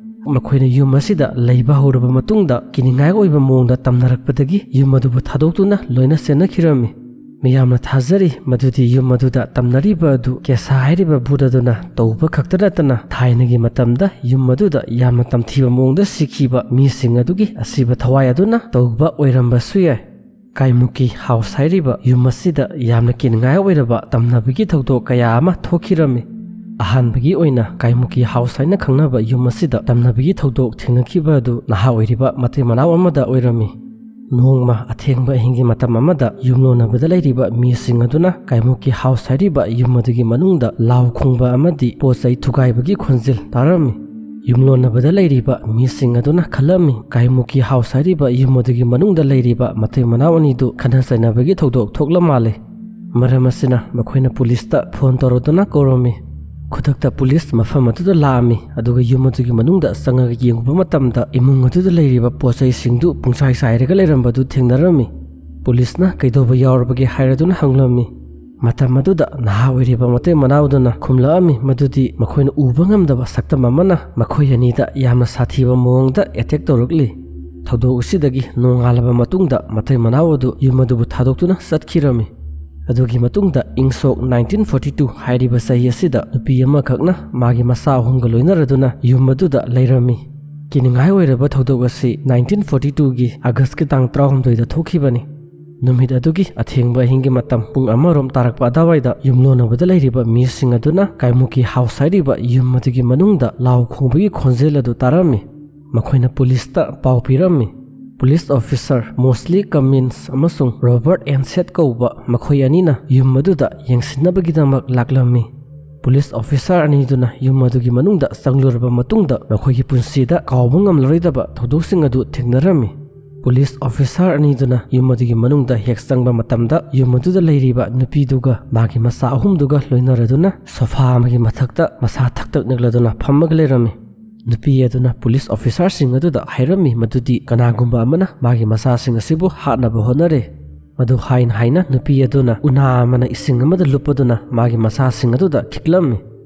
ꯃꯈꯣꯏꯅ ꯌꯨꯝ ꯑꯁꯤꯗ ꯂꯩꯕ ꯍꯧꯔꯕ ꯃꯇꯨꯡꯗ ꯀꯤꯅꯤꯡꯉꯥꯏ ꯑꯣꯏꯕ ꯃꯑꯣꯡꯗ ꯇꯝꯅꯔꯛꯄꯗꯒꯤ ꯌꯨꯝ ꯑꯗꯨꯕꯨ ꯊꯥꯗꯣꯛꯇꯨꯅ ꯂꯣꯏꯅ ꯆꯦꯟꯅꯈꯤꯔꯝꯃꯤ꯫ ꯃꯤꯌꯥꯝꯅ ꯊꯥꯖꯔꯤ ꯃꯗꯨꯗꯤ ꯌꯨꯝ ꯑꯗꯨꯗ ꯇꯝꯅꯔꯤꯕ ꯑꯗꯨ ꯀꯦꯁꯥ ꯍꯥꯏꯔꯤꯕ ꯚꯨꯠ ꯑꯗꯨꯅ ꯇꯧꯕ ꯈꯛꯇ ꯅꯠꯇꯅ ꯊꯥꯏꯅꯒꯤ ꯃꯇꯝꯗ ꯌꯨꯝ ꯑꯗꯨꯗ ꯌꯥꯝꯅ ꯇꯝꯊꯤꯕ ꯃꯑꯣꯡꯗ ꯁꯤꯈꯤꯕ ꯃꯤꯁꯤꯡ ꯑꯗꯨꯒꯤ ꯑꯁꯤꯕ ꯊꯋꯥꯏ ꯑꯗꯨꯅ ꯇꯧꯕ ꯑꯣꯏꯔꯝꯕꯁꯨ ꯌꯥꯏ꯫ ꯀꯥꯏꯃꯨꯀꯤ ꯍꯥꯎꯁ ꯍꯥꯏꯔꯤꯕ ꯌꯨꯝ ꯑꯁꯤꯗ ꯌꯥꯝꯅ ꯀꯤꯅꯤꯡꯉꯥꯏ ꯑꯣꯏꯔꯕ ꯇꯝꯅꯕꯒꯤ ꯊꯧꯗꯣꯛ ꯀꯌꯥ ꯑꯃ ꯊꯣꯛꯈꯤꯔꯝꯃꯤ꯫ ꯑꯍꯥꯟꯕꯒꯤ ꯑꯣꯏꯅ ꯀꯥꯏꯃꯨꯀꯤ ꯍꯥꯎꯁ ꯍꯥꯏꯅ ꯈꯪꯅꯕ ꯌꯨꯝ ꯑꯁꯤꯗ ꯇꯝꯅꯕꯒꯤ ꯊꯧꯗꯣꯛ ꯊꯦꯡꯅꯈꯤꯕ ꯑꯗꯨ ꯅꯍꯥ ꯑꯣꯏꯔꯤꯕ ꯃꯇꯩ ꯃꯅꯥꯎ ꯑꯃꯗ ꯑꯣꯏꯔꯝꯃꯤ꯫ ꯅꯣꯡꯃ ꯑꯊꯦꯡꯕ ꯑꯍꯤꯡꯒꯤ ꯃꯇꯝ ꯑꯃꯗ ꯌꯨꯝꯂꯣꯟꯅꯕꯗ ꯂꯩꯔꯤꯕ ꯃꯤꯁꯤꯡ ꯑꯗꯨꯅ ꯀꯥꯏꯃꯨꯀꯤ ꯍꯥꯎꯁ ꯍꯥꯏꯔꯤꯕ ꯌꯨꯝ ꯑꯗꯨꯒꯤ ꯃꯅꯨꯡꯗ ꯂꯥꯎ ꯈꯣꯡꯕ ꯑꯃꯗꯤ ꯄꯣꯠ ꯆꯩ ꯊꯨꯒꯥꯏꯕꯒꯤ ꯈꯣꯟꯖꯦꯜ ꯇꯥꯔꯝꯃꯤ꯫ ꯌꯨꯝꯂꯣꯟꯅꯕꯗ ꯂꯩꯔꯤꯕ ꯃꯤꯁꯤꯡ ꯑꯗꯨꯅ ꯈꯜꯂꯝꯃꯤ, ꯀꯥꯏꯃꯨꯀꯤ ꯍꯥꯎꯁ ꯍꯥꯏꯔꯤꯕ ꯌꯨꯝ ꯑꯗꯨꯒꯤ ꯃꯅꯨꯡꯗ ꯂꯩꯔꯤꯕ ꯃꯇꯩ ꯃꯅꯥꯎ ꯑꯅꯤꯗꯨ ꯈꯠꯅ ꯆꯩꯅꯕꯒꯤ ꯊꯧꯗꯣꯛ ꯊꯣꯛꯂ ꯃꯥꯜꯂꯦ꯫ ꯃꯔꯝ ꯑꯁꯤꯅ ꯃꯈꯣꯏꯅ ꯄꯨꯂꯤꯁꯇ ꯐꯣꯟ ꯇꯧꯔꯗꯨꯅ ꯀꯧꯔꯝꯃꯤ꯫ ꯈꯨꯗꯛꯇ ꯄꯨꯂꯤꯁ ꯃꯐꯝ ꯑꯗꯨꯗ ꯂꯥꯛꯑꯝꯃꯤ, ꯑꯗꯨꯒ ꯌꯨꯝ ꯑꯗꯨꯒꯤ ꯃꯅꯨꯡꯗ ꯆꯪꯉꯒ ꯌꯦꯡꯉꯨꯕ ꯃꯇꯝꯗ ꯏꯃꯨꯡ ꯑꯗꯨꯗ ꯂꯩꯔꯤꯕ ꯄꯣꯠ ꯆꯩꯁꯤꯡꯗꯨ ꯄꯨꯡꯆꯥꯏ ꯆꯥꯏꯔꯒ ꯂꯩꯔꯝꯕꯗꯨ ꯊꯦꯡꯅꯔꯝꯃꯤ꯫ ꯄꯨꯂꯤꯁꯅ ꯀꯩꯗꯧꯕ ꯌꯥꯎꯔꯕꯒꯦ ꯍꯥꯏꯔꯗꯨꯅ ꯍꯪꯂꯝꯃꯤ꯫ ꯃꯇꯝ ꯑꯗꯨꯗ ꯅꯍꯥ ꯑꯣꯏꯔꯤꯕ ꯃꯇꯩ ꯃꯅꯥꯎꯗꯨꯅ ꯈꯨꯝꯂꯛꯑꯝꯃꯤ ꯃꯗꯨꯗꯤ ꯃꯈꯣꯏꯅ ꯎꯕ ꯉꯝꯗꯕ ꯁꯛꯇꯝ ꯑꯃꯅ ꯃꯈꯣꯏ ꯑꯅꯤꯗ ꯌꯥꯝꯅ ꯁꯥꯊꯤꯕ ꯃꯑꯣꯡꯗ ꯑꯦꯇꯦꯛ ꯇꯧꯔꯛꯂꯤ꯫ ꯊꯧꯗꯣꯛ ꯑꯁꯤꯗꯒꯤ ꯅꯣꯡꯉꯥꯜꯂꯕ ꯃꯇꯨꯡꯗ ꯃꯇꯩ ꯃꯅꯥꯎ ꯑꯗꯨ ꯌꯨꯝ ꯑꯗꯨꯕꯨ ꯊꯥꯗꯣꯛꯇꯨꯅ ꯆꯠꯈꯤꯔꯝꯃꯤ꯫ ꯑꯗꯨꯒꯤ ꯃꯇꯨꯡꯗ ꯏꯪ ꯁꯣꯛ nineteen forty two ꯍꯥꯏꯔꯤꯕ ꯆꯍꯤ ꯑꯁꯤꯗ ꯅꯨꯄꯤ ꯑꯃꯈꯛꯅ ꯃꯥꯒꯤ ꯃꯆꯥ ꯑꯍꯨꯝꯒ ꯂꯣꯏꯅꯔꯗꯨꯅ ꯌꯨꯝ ꯑꯗꯨꯗ ꯂꯩꯔꯝꯃꯤ꯫ ꯀꯤꯅꯤꯡꯉꯥꯏ ꯑꯣꯏꯔꯕ ꯊꯧꯗꯣꯛ ꯑꯁꯤ nineteen forty two ꯒꯤ ꯑꯥꯒꯁꯀꯤ ꯇꯥꯡ ꯇꯔꯥꯍꯨꯝꯗꯣꯏꯗ ꯊꯣꯛꯈꯤꯕꯅꯤ꯫ ꯅꯨꯃꯤꯠ ꯑꯗꯨꯒꯤ ꯑꯊꯦꯡꯕ ꯑꯍꯤꯡꯒꯤ ꯃꯇꯝ ꯄꯨꯡ ꯑꯃꯔꯣꯝ ꯇꯥꯔꯛꯄ ꯑꯗꯨꯋꯥꯏꯗ ꯌꯨꯝꯂꯣꯟꯅꯕꯗ ꯂꯩꯔꯤꯕ ꯃꯤꯁꯤꯡ ꯑꯗꯨꯅ ꯀꯥꯏꯃꯨꯀꯤ ꯍꯥꯎꯁ ꯍꯥꯏꯔꯤꯕ ꯌꯨꯝ ꯑꯗꯨꯒꯤ ꯃꯅꯨꯡꯗ ꯂꯥꯎ ꯈꯣꯡꯕꯒꯤ ꯈꯣꯟꯖꯦꯜ ꯑꯗꯨ ꯇꯥꯔꯝꯃꯤ꯫ ꯃꯈꯣꯏꯅ ꯄꯨꯂꯤꯁꯇ ꯄꯥꯎ ꯄꯤꯔꯝꯃꯤ꯫ ꯄꯨꯂꯤꯁ ꯑꯣꯐꯤꯁꯥꯔ ꯃꯣꯁꯂꯤ ꯀꯃꯤꯟꯁ ꯑꯃꯁꯨꯡ ꯔꯣꯕꯔꯠ ꯑꯦꯟꯁꯦꯠ ꯀꯧꯕ ꯃꯈꯣꯏ ꯑꯅꯤꯅ ꯌꯨꯝ ꯑꯗꯨꯗ ꯌꯦꯡꯁꯤꯟꯅꯕꯒꯤꯗꯃꯛ ꯂꯥꯛꯂꯝꯃꯤ꯫ ꯄꯨꯂꯤꯁ ꯑꯣꯐꯤꯁꯥꯔ ꯑꯅꯤꯗꯨꯅ ꯌꯨꯝ ꯑꯗꯨꯒꯤ ꯃꯅꯨꯡꯗ ꯆꯪꯂꯨꯔꯕ ꯃꯇꯨꯡꯗ ꯃꯈꯣꯏꯒꯤ ꯄꯨꯟꯁꯤꯗ ꯀꯥꯎꯕ ꯉꯝꯂꯔꯣꯏꯗꯕ ꯊꯧꯗꯣꯛꯁꯤꯡ ꯑꯗꯨ ꯊꯦꯡꯅꯔꯝꯃꯤ꯫ ꯄꯨꯂꯤꯁ ꯑꯣꯐꯤꯁꯥꯔ ꯑꯅꯤꯗꯨꯅ ꯌꯨꯝ ꯑꯗꯨꯒꯤ ꯃꯅꯨꯡꯗ ꯍꯦꯛ ꯆꯪꯕ ꯃꯇꯝꯗ ꯌꯨꯝ ꯑꯗꯨꯗ ꯂꯩꯔꯤꯕ ꯅꯨꯄꯤꯗꯨꯒ ꯃꯥꯒꯤ ꯃꯆꯥ ꯑꯍꯨꯝꯗꯨꯒ ꯂꯣꯏꯅꯔꯗꯨꯅ ꯁꯣꯐꯥ ꯑꯃꯒꯤ ꯃꯊꯛꯇ ꯃꯁꯥ ꯊꯛꯇꯛ ꯅꯤꯛꯂꯗꯨꯅ ꯐꯝꯃꯒ ꯂꯩꯔꯝꯃꯤ꯫ ꯅꯨꯄꯤ ꯑꯗꯨꯅ ꯄꯨꯂꯤꯁ ꯑꯣꯐꯤꯁꯥꯔꯁꯤꯡ ꯑꯗꯨꯗ ꯍꯥꯏꯔꯝꯃꯤ ꯃꯗꯨꯗꯤ ꯀꯅꯥꯒꯨꯝꯕ ꯑꯃꯅ ꯃꯥꯒꯤ ꯃꯆꯥꯁꯤꯡ ꯑꯁꯤꯕꯨ ꯍꯥꯠꯅꯕ ꯍꯣꯠꯅꯔꯦ꯫ ꯃꯗꯨ ꯍꯥꯏꯅ ꯍꯥꯏꯅ ꯅꯨꯄꯤ ꯑꯗꯨꯅ ꯎꯅꯥ ꯑꯃꯅ ꯏꯁꯤꯡ ꯑꯃꯗ ꯂꯨꯞꯄꯗꯨꯅ ꯃꯥꯒꯤ ꯃꯆꯥꯁꯤꯡ ꯑꯗꯨꯗ ꯈꯤꯛꯂꯝꯃꯤ꯫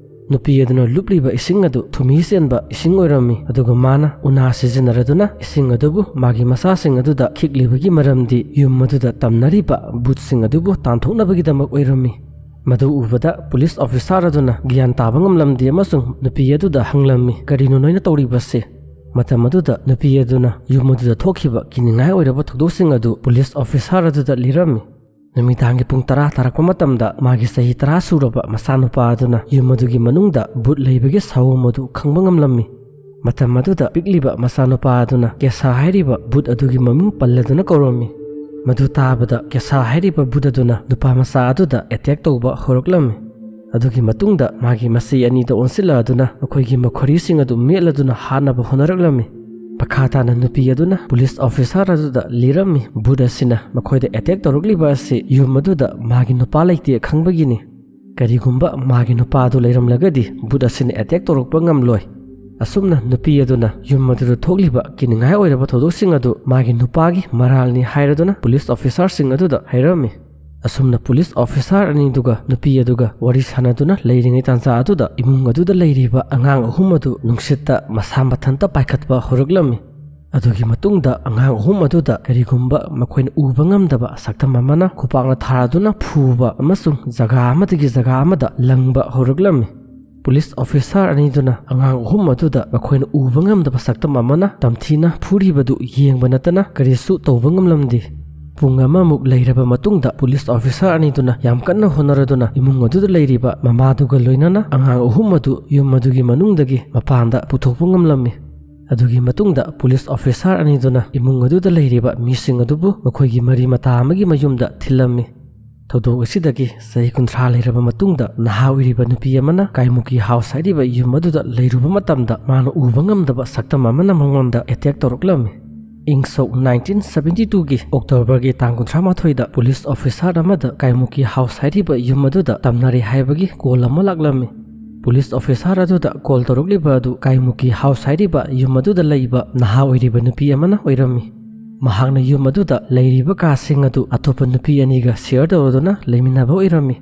ꯅꯨꯄꯤ ꯑꯗꯨꯅ ꯂꯨꯞꯂꯤꯕ ꯏꯁꯤꯡ ꯑꯗꯨ ꯊꯨꯝꯍꯤ ꯆꯦꯟꯕ ꯏꯁꯤꯡ ꯑꯣꯏꯔꯝꯃꯤ꯫ ꯑꯗꯨꯒ ꯃꯥꯅ ꯎꯅꯥ ꯁꯤꯖꯤꯟꯅꯔꯗꯨꯅ ꯏꯁꯤꯡ ꯑꯗꯨꯕꯨ ꯃꯥꯒꯤ ꯃꯆꯥꯁꯤꯡ ꯑꯗꯨꯗ ꯈꯤꯛꯂꯤꯕꯒꯤ ꯃꯔꯝꯗꯤ ꯌꯨꯝ ꯑꯗꯨꯗ ꯇꯝꯅꯔꯤꯕ ꯚꯨꯠꯁꯤꯡ ꯑꯗꯨꯕꯨ ꯇꯥꯟꯊꯣꯛꯅꯕꯒꯤꯗꯃꯛ ꯑꯣꯏꯔꯝꯃꯤ꯫ ꯃꯗꯨ ꯎꯕꯗ ꯄꯨꯂꯤꯁ ꯑꯣꯐꯤꯁꯥꯔ ꯑꯗꯨꯅ ꯒ꯭ꯌꯥꯟ ꯇꯥꯕ ꯉꯝꯂꯝꯗꯦ ꯑꯃꯁꯨꯡ ꯅꯨꯄꯤ ꯑꯗꯨꯗ ꯍꯪꯂꯝꯃꯤ, "ꯀꯔꯤꯅꯣ ꯅꯣꯏꯅ ꯇꯧꯔꯤꯕꯁꯦ?" ꯃꯇꯝ ꯑꯗꯨꯗ ꯅꯨꯄꯤ ꯑꯗꯨꯅ ꯌꯨꯝ ꯑꯗꯨꯗ ꯊꯣꯛꯈꯤꯕ ꯀꯤꯅꯤꯡꯉꯥꯏ ꯑꯣꯏꯔꯕ ꯊꯧꯗꯣꯛꯁꯤꯡ ꯑꯗꯨ ꯄꯨꯂꯤꯁ ꯑꯣꯐꯤꯁꯥꯔ ꯑꯗꯨꯗ ꯂꯤꯔꯝꯃꯤ꯫ ꯅꯨꯃꯤꯗꯥꯡꯒꯤ ꯄꯨꯡ ꯇꯔꯥ ꯇꯥꯔꯛꯄ ꯃꯇꯝꯗ ꯃꯥꯒꯤ ꯆꯍꯤ ꯇꯔꯥ ꯁꯨꯔꯕ ꯃꯆꯥꯅꯨꯄꯥ ꯑꯗꯨꯅ ꯌꯨꯝ ꯑꯗꯨꯒꯤ ꯃꯅꯨꯡꯗ ꯚꯨꯠ ꯂꯩꯕꯒꯤ ꯁꯥꯑꯣꯝ ꯑꯗꯨ ꯈꯪꯕ ꯉꯝꯂꯝꯃꯤ꯫ ꯃꯇꯝ ꯑꯗꯨꯗ ꯄꯤꯛꯂꯤꯕ ꯃꯆꯥꯅꯨꯄꯥ ꯑꯗꯨꯅ ꯀꯦꯁꯥ ꯍꯥꯏꯔꯤꯕ ꯚꯨꯠ ꯑꯗꯨꯒꯤ ꯃꯃꯤꯡ ꯄꯜꯂꯗꯨꯅ ꯀꯧꯔꯝꯃꯤ꯫ ꯃꯗꯨ ꯇꯥꯕꯗ ꯀꯦꯁꯥ ꯍꯥꯏꯔꯤꯕ ꯚꯨꯠ ꯑꯗꯨꯅ ꯅꯨꯄꯥ ꯃꯆꯥ ꯑꯗꯨꯗ ꯑꯦꯇꯦꯛ ꯇꯧꯕ ꯍꯧꯔꯛꯂꯝꯃꯤ꯫ ꯑꯗꯨꯒꯤ ꯃꯇꯨꯡꯗ ꯃꯥꯒꯤ ꯃꯆꯦ ꯑꯅꯤꯗ ꯑꯣꯟꯁꯤꯜꯂꯛꯑꯗꯨꯅ ꯃꯈꯣꯏꯒꯤ ꯃꯈꯣꯔꯤꯁꯤꯡ ꯑꯗꯨ ꯃꯦꯠꯂꯗꯨꯅ ꯍꯥꯠꯅꯕ ꯍꯣꯠꯅꯔꯛꯂꯝꯃꯤ꯫ ꯃꯈꯥ ꯇꯥꯅ ꯅꯨꯄꯤ ꯑꯗꯨꯅ ꯄꯨꯂꯤꯁ ꯑꯣꯐꯤꯁꯥꯔ ꯑꯗꯨꯗ ꯂꯤꯔꯝꯃꯤ, ꯚꯨꯠ ꯑꯁꯤꯅ ꯃꯈꯣꯏꯗ ꯑꯦꯇꯦꯛ ꯇꯧꯔꯛꯂꯤꯕ ꯑꯁꯤ ꯌꯨꯝ ꯑꯗꯨꯗ ꯃꯥꯒꯤ ꯅꯨꯄꯥ ꯂꯩꯇꯦ ꯈꯪꯕꯒꯤꯅꯤ꯫ ꯀꯔꯤꯒꯨꯝꯕ ꯃꯥꯒꯤ ꯅꯨꯄꯥ ꯑꯗꯨ ꯂꯩꯔꯝꯂꯒꯗꯤ ꯚꯨꯠ ꯑꯁꯤꯅ ꯑꯦꯇꯦꯛ ꯇꯧꯔꯛꯄ ꯉꯝꯂꯣꯏ꯫ ꯑꯁꯨꯝꯅ ꯅꯨꯄꯤ ꯑꯗꯨꯅ ꯌꯨꯝ ꯑꯗꯨꯗ ꯊꯣꯛꯂꯤꯕ ꯀꯤꯅꯤꯡꯉꯥꯏ ꯑꯣꯏꯔꯕ ꯊꯧꯗꯣꯛꯁꯤꯡ ꯑꯗꯨ ꯃꯥꯒꯤ ꯅꯨꯄꯥꯒꯤ ꯃꯔꯥꯜꯅꯤ ꯍꯥꯏꯔꯗꯨꯅ ꯄꯨꯂꯤꯁ ꯑꯣꯐꯤꯁꯥꯔꯁꯤꯡ ꯑꯗꯨꯗ ꯍꯥꯏꯔꯝꯃꯤ꯫ ꯑꯁꯨꯝꯅ ꯄꯨꯂꯤꯁ ꯑꯣꯐꯤꯁꯥꯔ ꯑꯅꯤꯗꯨꯒ ꯅꯨꯄꯤ ꯑꯗꯨꯒ ꯋꯥꯔꯤ ꯁꯥꯟꯅꯗꯨꯅ ꯂꯩꯔꯤꯉꯩ ꯇꯥꯟꯖꯥ ꯑꯗꯨꯗ ꯏꯃꯨꯡ ꯑꯗꯨꯗ ꯂꯩꯔꯤꯕ ꯑꯉꯥꯡ ꯑꯍꯨꯝ ꯑꯗꯨ ꯅꯨꯡꯁꯤꯠꯇ ꯃꯁꯥ ꯃꯊꯟꯇ ꯄꯥꯏꯈꯠꯄ ꯍꯧꯔꯛꯂꯝꯃꯤ꯫ ꯑꯗꯨꯒꯤ ꯃꯇꯨꯡꯗ ꯑꯉꯥꯡ ꯑꯍꯨꯝ ꯑꯗꯨꯗ ꯀꯔꯤꯒꯨꯝꯕ ꯃꯈꯣꯏꯅ ꯎꯕ ꯉꯝꯗꯕ ꯁꯛꯇꯝ ꯑꯃꯅ ꯈꯨꯄꯥꯛꯅ ꯊꯥꯔꯗꯨꯅ ꯐꯨꯕ ꯑꯃꯁꯨꯡ ꯖꯒꯥ ꯑꯃꯗꯒꯤ ꯖꯒꯥ ꯑꯃꯗ ꯂꯪꯕ ꯍꯧꯔꯛꯂꯝꯃꯤ꯫ ꯄꯨꯂꯤꯁ ꯑꯣꯐꯤꯁꯥꯔ ꯑꯅꯤꯗꯨꯅ ꯑꯉꯥꯡ ꯑꯍꯨꯝ ꯑꯗꯨꯗ ꯃꯈꯣꯏꯅ ꯎꯕ ꯉꯝꯗꯕ ꯁꯛꯇꯝ ꯑꯃꯅ ꯇꯝꯊꯤꯅ ꯐꯨꯔꯤꯕꯗꯨ ꯌꯦꯡꯕ ꯅꯠꯇꯅ ꯀꯔꯤꯁꯨ ꯇꯧꯕ ꯉꯝꯂꯝꯗꯦ꯫ ꯄꯨꯡ ꯑꯃꯃꯨꯛ ꯂꯩꯔꯕ ꯃꯇꯨꯡꯗ ꯄꯨꯂꯤꯁ ꯑꯣꯐꯤꯁꯥꯔ ꯑꯅꯤꯗꯨꯅ ꯌꯥꯝ ꯀꯟꯅ ꯍꯣꯠꯅꯔꯗꯨꯅ ꯏꯃꯨꯡ ꯑꯗꯨꯗ ꯂꯩꯔꯤꯕ ꯃꯃꯥꯗꯨꯒ ꯂꯣꯏꯅꯅ ꯑꯉꯥꯡ ꯑꯍꯨꯝ ꯑꯗꯨ ꯌꯨꯝ ꯑꯗꯨꯒꯤ ꯃꯅꯨꯡꯗꯒꯤ ꯃꯄꯥꯟꯗ ꯄꯨꯊꯣꯛꯄ ꯉꯝꯂꯝꯃꯤ꯫ ꯑꯗꯨꯒꯤ ꯃꯇꯨꯡꯗ ꯄꯨꯂꯤꯁ ꯑꯣꯐꯤꯁꯥꯔ ꯑꯅꯤꯗꯨꯅ ꯏꯃꯨꯡ ꯑꯗꯨꯗ ꯂꯩꯔꯤꯕ ꯃꯤꯁꯤꯡ ꯑꯗꯨꯕꯨ ꯃꯈꯣꯏꯒꯤ ꯃꯔꯤ ꯃꯇꯥ ꯑꯃꯒꯤ ꯃꯌꯨꯝꯗ ꯊꯤꯜꯂꯝꯃꯤ꯫ ꯊꯧꯗꯣꯛ ꯑꯁꯤꯗꯒꯤ ꯆꯍꯤ ꯀꯨꯟꯊ꯭ꯔꯥ ꯂꯩꯔꯕ ꯃꯇꯨꯡꯗ ꯅꯍꯥ ꯑꯣꯏꯔꯤꯕ ꯅꯨꯄꯤ ꯑꯃꯅ ꯀꯥꯏꯃꯨꯀꯤ ꯍꯥꯎꯁ ꯍꯥꯏꯔꯤꯕ ꯌꯨꯝ ꯑꯗꯨꯗ ꯂꯩꯔꯨꯕ ꯃꯇꯝꯗ ꯃꯥꯅ ꯎꯕ ꯉꯝꯗꯕ ꯁꯛꯇꯝ ꯑꯃꯅ ꯃꯉꯣꯟꯗ ꯑꯦꯇꯦꯛ ꯇꯧꯔꯛꯂꯝꯃꯤ꯫ ꯏꯪ ꯁꯣꯛ ꯅꯥꯏꯟꯇꯤꯟ ꯁꯕꯦꯟꯇꯤ ꯇꯨꯒꯤ ꯑꯣꯛꯇꯣꯕꯔꯒꯤ ꯇꯥꯡ ꯀꯨꯟꯊ꯭ꯔꯥ ꯃꯥꯊꯣꯏꯗ ꯄꯨꯂꯤꯁ ꯑꯣꯐꯤꯁꯥꯔ ꯑꯃꯗ ꯀꯥꯏꯃꯨꯀꯤ ꯍꯥꯎꯁ ꯍꯥꯏꯔꯤꯕ ꯌꯨꯝ ꯑꯗꯨꯗ ꯇꯝꯅꯔꯦ ꯍꯥꯏꯕꯒꯤ ꯀꯣꯜ ꯑꯃ ꯂꯥꯛꯂꯝꯃꯤ꯫ ꯄꯨꯂꯤꯁ ꯑꯣꯐꯤꯁꯥꯔ ꯑꯗꯨꯗ ꯀꯣꯜ ꯇꯧꯔꯛꯂꯤꯕ ꯑꯗꯨ ꯀꯥꯏꯃꯨꯀꯤ ꯍꯥꯎꯁ ꯍꯥꯏꯔꯤꯕ ꯌꯨꯝ ꯑꯗꯨꯗ ꯂꯩꯕ ꯅꯍꯥ ꯑꯣꯏꯔꯤꯕ ꯅꯨꯄꯤ ꯑꯃꯅ ꯑꯣꯏꯔꯝꯃꯤ꯫ ꯃꯍꯥꯛꯅ ꯌꯨꯝ ꯑꯗꯨꯗ ꯂꯩꯔꯤꯕ ꯀꯥꯁꯤꯡ ꯑꯗꯨ ꯑꯇꯣꯞꯄ ꯅꯨꯄꯤ ꯑꯅꯤꯒ ꯁꯤꯌꯔ ꯇꯧꯔꯗꯨꯅ ꯂꯩꯃꯤꯟꯅꯕ ꯑꯣꯏꯔꯝꯃꯤ꯫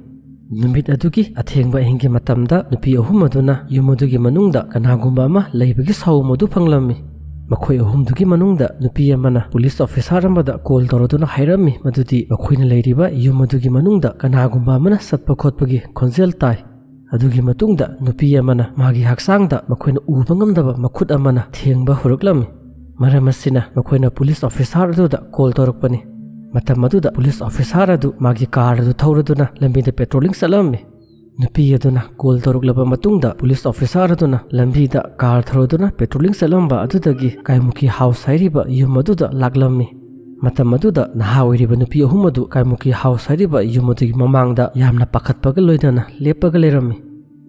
ꯅꯨꯃꯤꯠ ꯑꯗꯨꯒꯤ ꯑꯊꯦꯡꯕ ꯑꯍꯤꯡꯒꯤ ꯃꯇꯝꯗ ꯅꯨꯄꯤ ꯑꯍꯨꯝ ꯑꯗꯨꯅ ꯌꯨꯝ ꯑꯗꯨꯒꯤ ꯃꯅꯨꯡꯗ ꯀꯅꯥꯒꯨꯝꯕ ꯑꯃ ꯂꯩꯕꯒꯤ ꯁꯥꯎꯝ ꯑꯗꯨ ꯐꯪꯂꯝꯃꯤ꯫ ꯃꯈꯣꯏ ꯑꯍꯨꯝꯗꯨꯒꯤ ꯃꯅꯨꯡꯗ ꯅꯨꯄꯤ ꯑꯃꯅ ꯄꯨꯂꯤꯁ ꯑꯣꯐꯤꯁꯥꯔ ꯑꯃꯗ ꯀꯣꯜ ꯇꯧꯔꯗꯨꯅ ꯍꯥꯏꯔꯝꯃꯤ ꯃꯗꯨꯗꯤ ꯃꯈꯣꯏꯅ ꯂꯩꯔꯤꯕ ꯌꯨꯝ ꯑꯗꯨꯒꯤ ꯃꯅꯨꯡꯗ ꯀꯅꯥꯒꯨꯝꯕ ꯑꯃꯅ ꯆꯠꯄ ꯈꯣꯠꯄꯒꯤ ꯈꯣꯟꯖꯦꯜ ꯇꯥꯏ꯫ ꯑꯗꯨꯒꯤ ꯃꯇꯨꯡꯗ ꯅꯨꯄꯤ ꯑꯃꯅ ꯃꯥꯒꯤ ꯍꯛꯆꯥꯡꯗ ꯃꯈꯣꯏꯅ ꯎꯕ ꯉꯝꯗꯕ ꯃꯈꯨꯠ ꯑꯃꯅ ꯊꯦꯡꯕ ꯍꯧꯔꯛꯂꯝꯃꯤ꯫ ꯃꯔꯝ ꯑꯁꯤꯅ ꯃꯈꯣꯏꯅ ꯄꯨꯂꯤꯁ ꯑꯣꯐꯤꯁꯥꯔ ꯑꯗꯨꯗ ꯀꯣꯜ ꯇꯧꯔꯛꯄꯅꯤ꯫ ꯃꯇꯝ ꯑꯗꯨꯗ ꯄꯨꯂꯤꯁ ꯑꯣꯐꯤꯁꯥꯔ ꯑꯗꯨ ꯃꯥꯒꯤ ꯀꯥꯔ ꯑꯗꯨ ꯊꯧꯔꯗꯨꯅ ꯂꯝꯕꯤꯗ ꯄꯦꯇ꯭ꯔꯣꯂꯤꯡ ꯆꯠꯂꯝꯃꯤ꯫ ꯅꯨꯄꯤ ꯑꯗꯨꯅ ꯀꯣꯜ ꯇꯧꯔꯛꯂꯕ ꯃꯇꯨꯡꯗ ꯄꯨꯂꯤꯁ ꯑꯣꯐꯤꯁꯥꯔ ꯑꯗꯨꯅ ꯂꯝꯕꯤꯗ ꯀꯥꯔ ꯊꯧꯔꯗꯨꯅ ꯄꯦꯇ꯭ꯔꯣꯂꯤꯡ ꯆꯠꯂꯝꯕ ꯑꯗꯨꯗꯒꯤ ꯀꯥꯏꯃꯨꯀꯤ ꯍꯥꯎꯁ ꯍꯥꯏꯔꯤꯕ ꯌꯨꯝ ꯑꯗꯨꯗ ꯂꯥꯛꯂꯝꯃꯤ꯫ ꯃꯇꯝ ꯑꯗꯨꯗ ꯅꯍꯥ ꯑꯣꯏꯔꯤꯕ ꯅꯨꯄꯤ ꯑꯍꯨꯝ ꯑꯗꯨ ꯀꯥꯏꯃꯨꯀꯤ ꯍꯥꯎꯁ ꯍꯥꯏꯔꯤꯕ ꯌꯨꯝ ꯑꯗꯨꯒꯤ ꯃꯃꯥꯡꯗ ꯌꯥꯝꯅ ꯄꯥꯈꯠꯄꯒ ꯂꯣꯏꯅꯅ ꯂꯦꯞꯄꯒ ꯂꯩꯔꯝꯃꯤ꯫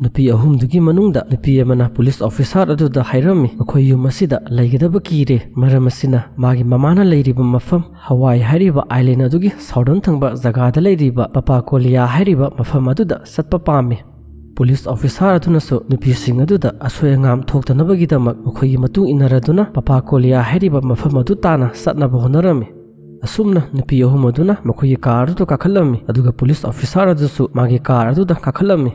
ꯅꯨꯄꯤ ꯑꯍꯨꯝꯗꯨꯒꯤ ꯃꯅꯨꯡꯗ ꯅꯨꯄꯤ ꯑꯃꯅ ꯄꯨꯂꯤꯁ ꯑꯣꯐꯤꯁꯥꯔ ꯑꯗꯨꯗ ꯍꯥꯏꯔꯝꯃꯤ, ꯃꯈꯣꯏ ꯌꯨꯝ ꯑꯁꯤꯗ ꯂꯩꯒꯗꯕ ꯀꯤꯔꯦ, ꯃꯔꯝ ꯑꯁꯤꯅ ꯃꯥꯒꯤ ꯃꯃꯥꯅ ꯂꯩꯔꯤꯕ ꯃꯐꯝ ꯍꯋꯥꯏ ꯍꯥꯏꯔꯤꯕ ꯑꯥꯏꯂꯦꯟ ꯑꯗꯨꯒꯤ ꯁꯥꯎꯗꯔꯟ ꯊꯪꯕ ꯖꯒꯥꯗ ꯂꯩꯔꯤꯕ ꯄꯄꯥ ꯀꯣꯂꯤꯌꯥ ꯍꯥꯏꯔꯤꯕ ꯃꯐꯝ ꯑꯗꯨꯗ ꯆꯠꯄ ꯄꯥꯝꯃꯤ꯫ ꯄꯨꯂꯤꯁ ꯑꯣꯐꯤꯁꯥꯔ ꯑꯗꯨꯅꯁꯨ ꯅꯨꯄꯤꯁꯤꯡ ꯑꯗꯨꯗ ꯑꯁꯣꯏ ꯑꯉꯥꯝ ꯊꯣꯛꯇꯅꯕꯒꯤꯗꯃꯛ ꯃꯈꯣꯏꯒꯤ ꯃꯇꯨꯡ ꯏꯟꯅꯔꯗꯨꯅ ꯄꯄꯥ ꯀꯣꯂꯤꯌꯥ ꯍꯥꯏꯔꯤꯕ ꯃꯐꯝ ꯑꯗꯨ ꯇꯥꯅ ꯆꯠꯅꯕ ꯍꯣꯠꯅꯔꯝꯃꯤ꯫ ꯑꯁꯨꯝꯅ ꯅꯨꯄꯤ ꯑꯍꯨꯝ ꯑꯗꯨꯅ ꯃꯈꯣꯏꯒꯤ ꯀꯥꯔ ꯑꯗꯨꯗ ꯀꯥꯈꯠꯂꯝꯃꯤ, ꯑꯗꯨꯒ ꯄꯨꯂꯤꯁ ꯑꯣꯐꯤꯁꯥꯔ ꯑꯗꯨꯁꯨ ꯃꯥꯒꯤ ꯀꯥꯔ ꯑꯗꯨꯗ ꯀꯥꯈꯠꯂꯝꯃꯤ꯫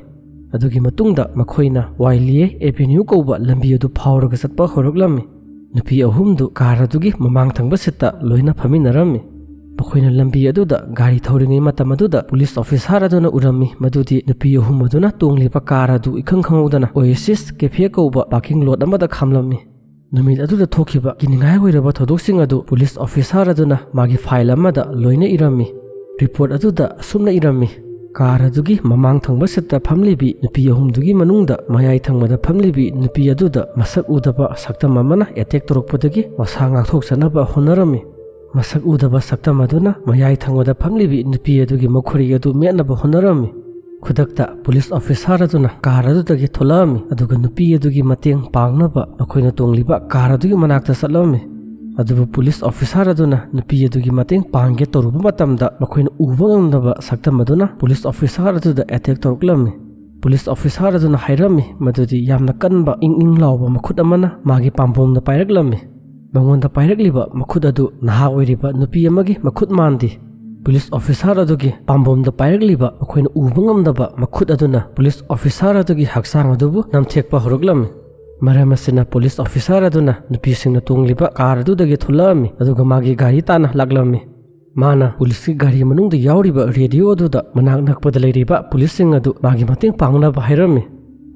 ꯑꯗꯨꯒꯤ ꯃꯇꯨꯡꯗ ꯃꯈꯣꯏꯅ ꯋꯥꯏꯂꯤꯌꯦ ꯑꯦꯚꯦꯅ꯭ꯌꯨ ꯀꯧꯕ ꯂꯝꯕꯤ ꯑꯗꯨ ꯐꯥꯎꯔꯒ ꯆꯠꯄ ꯍꯧꯔꯛꯂꯝꯃꯤ꯫ ꯅꯨꯄꯤ ꯑꯍꯨꯝꯗꯨ ꯀꯥꯔ ꯑꯗꯨꯒꯤ ꯃꯃꯥꯡ ꯊꯪꯕ ꯁꯤꯠꯇ ꯂꯣꯏꯅ ꯐꯝꯃꯤꯟꯅꯔꯝꯃꯤ꯫ ꯃꯈꯣꯏꯅ ꯂꯝꯕꯤ ꯑꯗꯨꯗ ꯒꯥꯔꯤ ꯊꯧꯔꯤꯉꯩ ꯃꯇꯝ ꯑꯗꯨꯗ ꯄꯨꯂꯤꯁ ꯑꯣꯐꯤꯁꯥꯔ ꯑꯗꯨꯅ ꯎꯔꯝꯃꯤ ꯃꯗꯨꯗꯤ ꯅꯨꯄꯤ ꯑꯍꯨꯝ ꯑꯗꯨꯅ ꯇꯣꯡꯂꯤꯕ ꯀꯥꯔ ꯑꯗꯨ ꯏꯈꯪ ꯈꯪꯍꯧꯗꯅ ꯑꯣꯌꯦꯁꯤꯁ ꯀꯦꯐꯦ ꯀꯧꯕ ꯄꯥꯔꯀꯤꯡ ꯂꯣꯠ ꯑꯃꯗ ꯈꯥꯝꯂꯝꯃꯤ꯫ ꯅꯨꯃꯤꯠ ꯑꯗꯨꯗ ꯊꯣꯛꯈꯤꯕ ꯀꯤꯅꯤꯡꯉꯥꯏ ꯑꯣꯏꯔꯕ ꯊꯧꯗꯣꯛꯁꯤꯡ ꯑꯗꯨ ꯄꯨꯂꯤꯁ ꯑꯣꯐꯤꯁꯥꯔ ꯑꯗꯨꯅ ꯃꯥꯒꯤ ꯐꯥꯏꯜ ꯑꯃꯗ ꯂꯣꯏꯅ ꯏꯔꯝꯃꯤ꯫ ꯔꯤꯄꯣꯔꯠ ꯑꯗꯨꯗ ꯑꯁꯨꯝꯅ ꯏꯔꯝꯃꯤ, ꯀꯥꯔ ꯑꯗꯨꯒꯤ ꯃꯃꯥꯡ ꯊꯪꯕ ꯁꯤꯠꯇ ꯐꯝꯂꯤꯕꯤ ꯅꯨꯄꯤ ꯑꯍꯨꯝꯗꯨꯒꯤ ꯃꯅꯨꯡꯗ ꯃꯌꯥꯏ ꯊꯪꯕꯗ ꯐꯝꯂꯤꯕꯤ ꯅꯨꯄꯤ ꯑꯗꯨꯗ ꯃꯁꯛ ꯎꯗꯕ ꯁꯛꯇꯝ ꯑꯃꯅ ꯑꯦꯇꯦꯛ ꯇꯧꯔꯛꯄꯗꯒꯤ ꯃꯁꯥ ꯉꯥꯛꯊꯣꯛꯆꯅꯕ ꯍꯣꯠꯅꯔꯝꯃꯤ꯫ ꯃꯁꯛ ꯎꯗꯕ ꯁꯛꯇꯝ ꯑꯗꯨꯅ ꯃꯌꯥꯏ ꯊꯪꯕꯗ ꯐꯝꯂꯤꯕꯤ ꯅꯨꯄꯤ ꯑꯗꯨꯒꯤ ꯃꯈꯨꯔꯤ ꯑꯗꯨ ꯃꯦꯠꯅꯕ ꯍꯣꯠꯅꯔꯝꯃꯤ꯫ ꯈꯨꯗꯛꯇ ꯄꯨꯂꯤꯁ ꯑꯣꯐꯤꯁꯥꯔ ꯑꯗꯨꯅ ꯀꯥꯔ ꯑꯗꯨꯗꯒꯤ ꯊꯣꯛꯂꯛꯑꯝꯃꯤ, ꯑꯗꯨꯒ ꯅꯨꯄꯤ ꯑꯗꯨꯒꯤ ꯃꯇꯦꯡ ꯄꯥꯡꯅꯕ ꯃꯈꯣꯏꯅ ꯇꯣꯡꯂꯤꯕ ꯀꯥꯔ ꯑꯗꯨꯒꯤ ꯃꯅꯥꯛꯇ ꯆꯠꯂꯝꯃꯤ꯫ ꯑꯗꯨꯕꯨ ꯄꯨꯂꯤꯁ ꯑꯣꯐꯤꯁꯥꯔ ꯑꯗꯨꯅ ꯅꯨꯄꯤ ꯑꯗꯨꯒꯤ ꯃꯇꯦꯡ ꯄꯥꯡꯒꯦ ꯇꯧꯔꯨꯕ ꯃꯇꯝꯗ ꯃꯈꯣꯏꯅ ꯎꯕ ꯉꯝꯗꯕ ꯁꯛꯇꯝ ꯑꯗꯨꯅ ꯄꯨꯂꯤꯁ ꯑꯣꯐꯤꯁꯥꯔ ꯑꯗꯨꯗ ꯑꯦꯇꯦꯛ ꯇꯧꯔꯛꯂꯝꯃꯤ꯫ ꯄꯨꯂꯤꯁ ꯑꯣꯐꯤꯁꯥꯔ ꯑꯗꯨꯅ ꯍꯥꯏꯔꯝꯃꯤ ꯃꯗꯨꯗꯤ ꯌꯥꯝꯅ ꯀꯟꯕ ꯏꯪ ꯏꯪ ꯂꯥꯎꯕ ꯃꯈꯨꯠ ꯑꯃꯅ ꯃꯥꯒꯤ ꯄꯥꯝꯕꯣꯝꯗ ꯄꯥꯏꯔꯛꯂꯝꯃꯤ꯫ ꯃꯉꯣꯟꯗ ꯄꯥꯏꯔꯛꯂꯤꯕ ꯃꯈꯨꯠ ꯑꯗꯨ ꯅꯍꯥ ꯑꯣꯏꯔꯤꯕ ꯅꯨꯄꯤ ꯑꯃꯒꯤ ꯃꯈꯨꯠ ꯃꯥꯟꯗꯦ꯫ ꯄꯨꯂꯤꯁ ꯑꯣꯐꯤꯁꯥꯔ ꯑꯗꯨꯒꯤ ꯄꯥꯝꯕꯣꯝꯗ ꯄꯥꯏꯔꯛꯂꯤꯕ ꯃꯈꯣꯏꯅ ꯎꯕ ꯉꯝꯗꯕ ꯃꯈꯨꯠ ꯑꯗꯨꯅ ꯄꯨꯂꯤꯁ ꯑꯣꯐꯤꯁꯥꯔ ꯑꯗꯨꯒꯤ ꯍꯛꯆꯥꯡ ꯑꯗꯨꯕꯨ ꯅꯝꯊꯦꯛꯄ ꯍꯧꯔꯛꯂꯝꯃꯤ꯫ ꯃꯔꯝ ꯑꯁꯤꯅ ꯄꯨꯂꯤꯁ ꯑꯣꯐꯤꯁꯥꯔ ꯑꯗꯨꯅ ꯅꯨꯄꯤꯁꯤꯡꯅ ꯇꯣꯡꯂꯤꯕ ꯀꯥꯔ ꯑꯗꯨꯗꯒꯤ ꯊꯣꯛꯂꯛꯑꯝꯃꯤ, ꯑꯗꯨꯒ ꯃꯥꯒꯤ ꯒꯥꯔꯤ ꯇꯥꯟꯅ ꯂꯥꯛꯂꯝꯃꯤ꯫ ꯃꯥꯅ ꯄꯨꯂꯤꯁꯀꯤ ꯒꯥꯔꯤ ꯃꯅꯨꯡꯗ ꯌꯥꯎꯔꯤꯕ ꯔꯦꯗꯤꯑꯣ ꯑꯗꯨꯗ ꯃꯅꯥꯛ ꯅꯛꯄꯗ ꯂꯩꯔꯤꯕ ꯄꯨꯂꯤꯁꯁꯤꯡ ꯑꯗꯨ ꯃꯥꯒꯤ ꯃꯇꯦꯡ ꯄꯥꯡꯅꯕ ꯍꯥꯏꯔꯝꯃꯤ꯫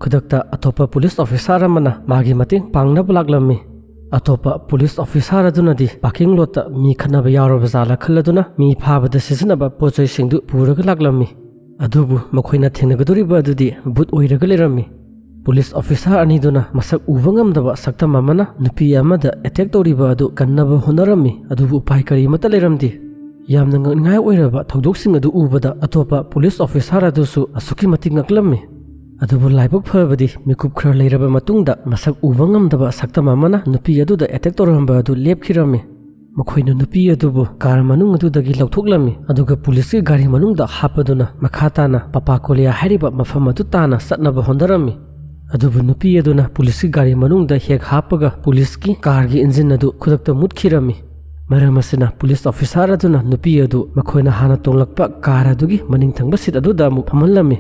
ꯈꯨꯗꯛꯇ ꯑꯇꯣꯞꯄ ꯄꯨꯂꯤꯁ ꯑꯣꯐꯤꯁꯥꯔ ꯑꯃꯅ ꯃꯥꯒꯤ ꯃꯇꯦꯡ ꯄꯥꯡꯅꯕ ꯂꯥꯛꯂꯝꯃꯤ꯫ ꯑꯇꯣꯞꯄ ꯄꯨꯂꯤꯁ ꯑꯣꯐꯤꯁꯥꯔ ꯑꯗꯨꯅꯗꯤ ꯄꯥꯔꯀꯤꯡ ꯂꯣꯠꯇ ꯃꯤ ꯈꯠꯅꯕ ꯌꯥꯎꯔꯕ ꯖꯥꯠꯂ ꯈꯜꯂꯗꯨꯅ ꯃꯤ ꯐꯥꯕꯗ ꯁꯤꯖꯤꯟꯅꯕ ꯄꯣꯠꯆꯩꯁꯤꯡꯗꯨ ꯄꯨꯔꯒ ꯂꯥꯛꯂꯝꯃꯤ꯫ ꯑꯗꯨꯕꯨ ꯃꯈꯣꯏꯅ ꯊꯦꯡꯅꯒꯗꯧꯔꯤꯕ ꯑꯗꯨꯗꯤ ꯚꯨꯠ ꯑꯣꯏꯔꯒ ꯂꯩꯔꯝꯃꯤ꯫ ꯄꯨꯂꯤꯁ ꯑꯣꯐꯤꯁꯥꯔ ꯑꯅꯤꯗꯨꯅ ꯃꯁꯛ ꯎꯕ ꯉꯝꯗꯕ ꯁꯛꯇꯝ ꯑꯃꯅ ꯅꯨꯄꯤ ꯑꯃꯗ ꯑꯦꯇꯦꯛ ꯇꯧꯔꯤꯕ ꯑꯗꯨ ꯀꯟꯅꯕ ꯍꯣꯠꯅꯔꯝꯃꯤ, ꯑꯗꯨꯕꯨ ꯎꯄꯥꯏ ꯀꯔꯤꯃꯠꯇ ꯂꯩꯔꯝꯗꯦ꯫ ꯌꯥꯝꯅ ꯉꯛꯅꯤꯡꯉꯥꯏ ꯑꯣꯏꯔꯕ ꯊꯧꯗꯣꯛꯁꯤꯡ ꯑꯗꯨ ꯎꯕꯗ ꯑꯇꯣꯞꯄ ꯄꯨꯂꯤꯁ ꯑꯣꯐꯤꯁꯥꯔ ꯑꯗꯨꯁꯨ ꯑꯁꯨꯛꯀꯤ ꯃꯇꯤꯛ ꯉꯛꯂꯝꯃꯤ꯫ ꯑꯗꯨꯕꯨ ꯂꯥꯏꯕꯛ ꯐꯕꯗꯤ ꯃꯤꯀꯨꯞ ꯈꯔ ꯂꯩꯔꯕ ꯃꯇꯨꯡꯗ ꯃꯁꯛ ꯎꯕ ꯉꯝꯗꯕ ꯁꯛꯇꯝ ꯑꯃꯅ ꯅꯨꯄꯤ ꯑꯗꯨꯗ ꯑꯦꯇꯦꯛ ꯇꯧꯔꯝꯕ ꯑꯗꯨ ꯂꯦꯞꯈꯤꯔꯝꯃꯤ꯫ ꯃꯈꯣꯏꯅ ꯅꯨꯄꯤ ꯑꯗꯨꯕꯨ ꯀꯥꯔ ꯃꯅꯨꯡ ꯑꯗꯨꯗꯒꯤ ꯂꯧꯊꯣꯛꯂꯝꯃꯤ, ꯑꯗꯨꯒ ꯄꯨꯂꯤꯁꯀꯤ ꯒꯥꯔꯤ ꯃꯅꯨꯡꯗ ꯍꯥꯞꯄꯗꯨꯅ ꯃꯈꯥ ꯇꯥꯅ ꯄꯥꯄꯥꯀꯣꯂꯤꯌꯥ ꯍꯥꯏꯔꯤꯕ ꯃꯐꯝ ꯑꯗꯨ ꯇꯥꯅ ꯆꯠꯅꯕ ꯍꯣꯠꯅꯔꯝꯃꯤ꯫ ꯑꯗꯨꯕꯨ ꯅꯨꯄꯤ ꯑꯗꯨꯅ ꯄꯨꯂꯤꯁꯀꯤ ꯒꯥꯔꯤ ꯃꯅꯨꯡꯗ ꯍꯦꯛ ꯍꯥꯞꯄꯒ ꯄꯨꯂꯤꯁꯀꯤ ꯀꯥꯔꯒꯤ ꯏꯟꯖꯤꯟ ꯑꯗꯨ ꯈꯨꯗꯛꯇ ꯃꯨꯠꯈꯤꯔꯝꯃꯤ꯫ ꯃꯔꯝ ꯑꯁꯤꯅ ꯄꯨꯂꯤꯁ ꯑꯣꯐꯤꯁꯥꯔ ꯑꯗꯨꯅ ꯅꯨꯄꯤ ꯑꯗꯨ ꯃꯈꯣꯏꯅ ꯍꯥꯟꯅ ꯇꯣꯡꯂꯛꯄ ꯀꯥꯔ ꯑꯗꯨꯒꯤ ꯃꯅꯤꯡ ꯊꯪꯕ ꯁꯤꯠ ꯑꯗꯨꯗ ꯑꯃꯨꯛ ꯐꯝꯍꯜꯂꯝꯃꯤ꯫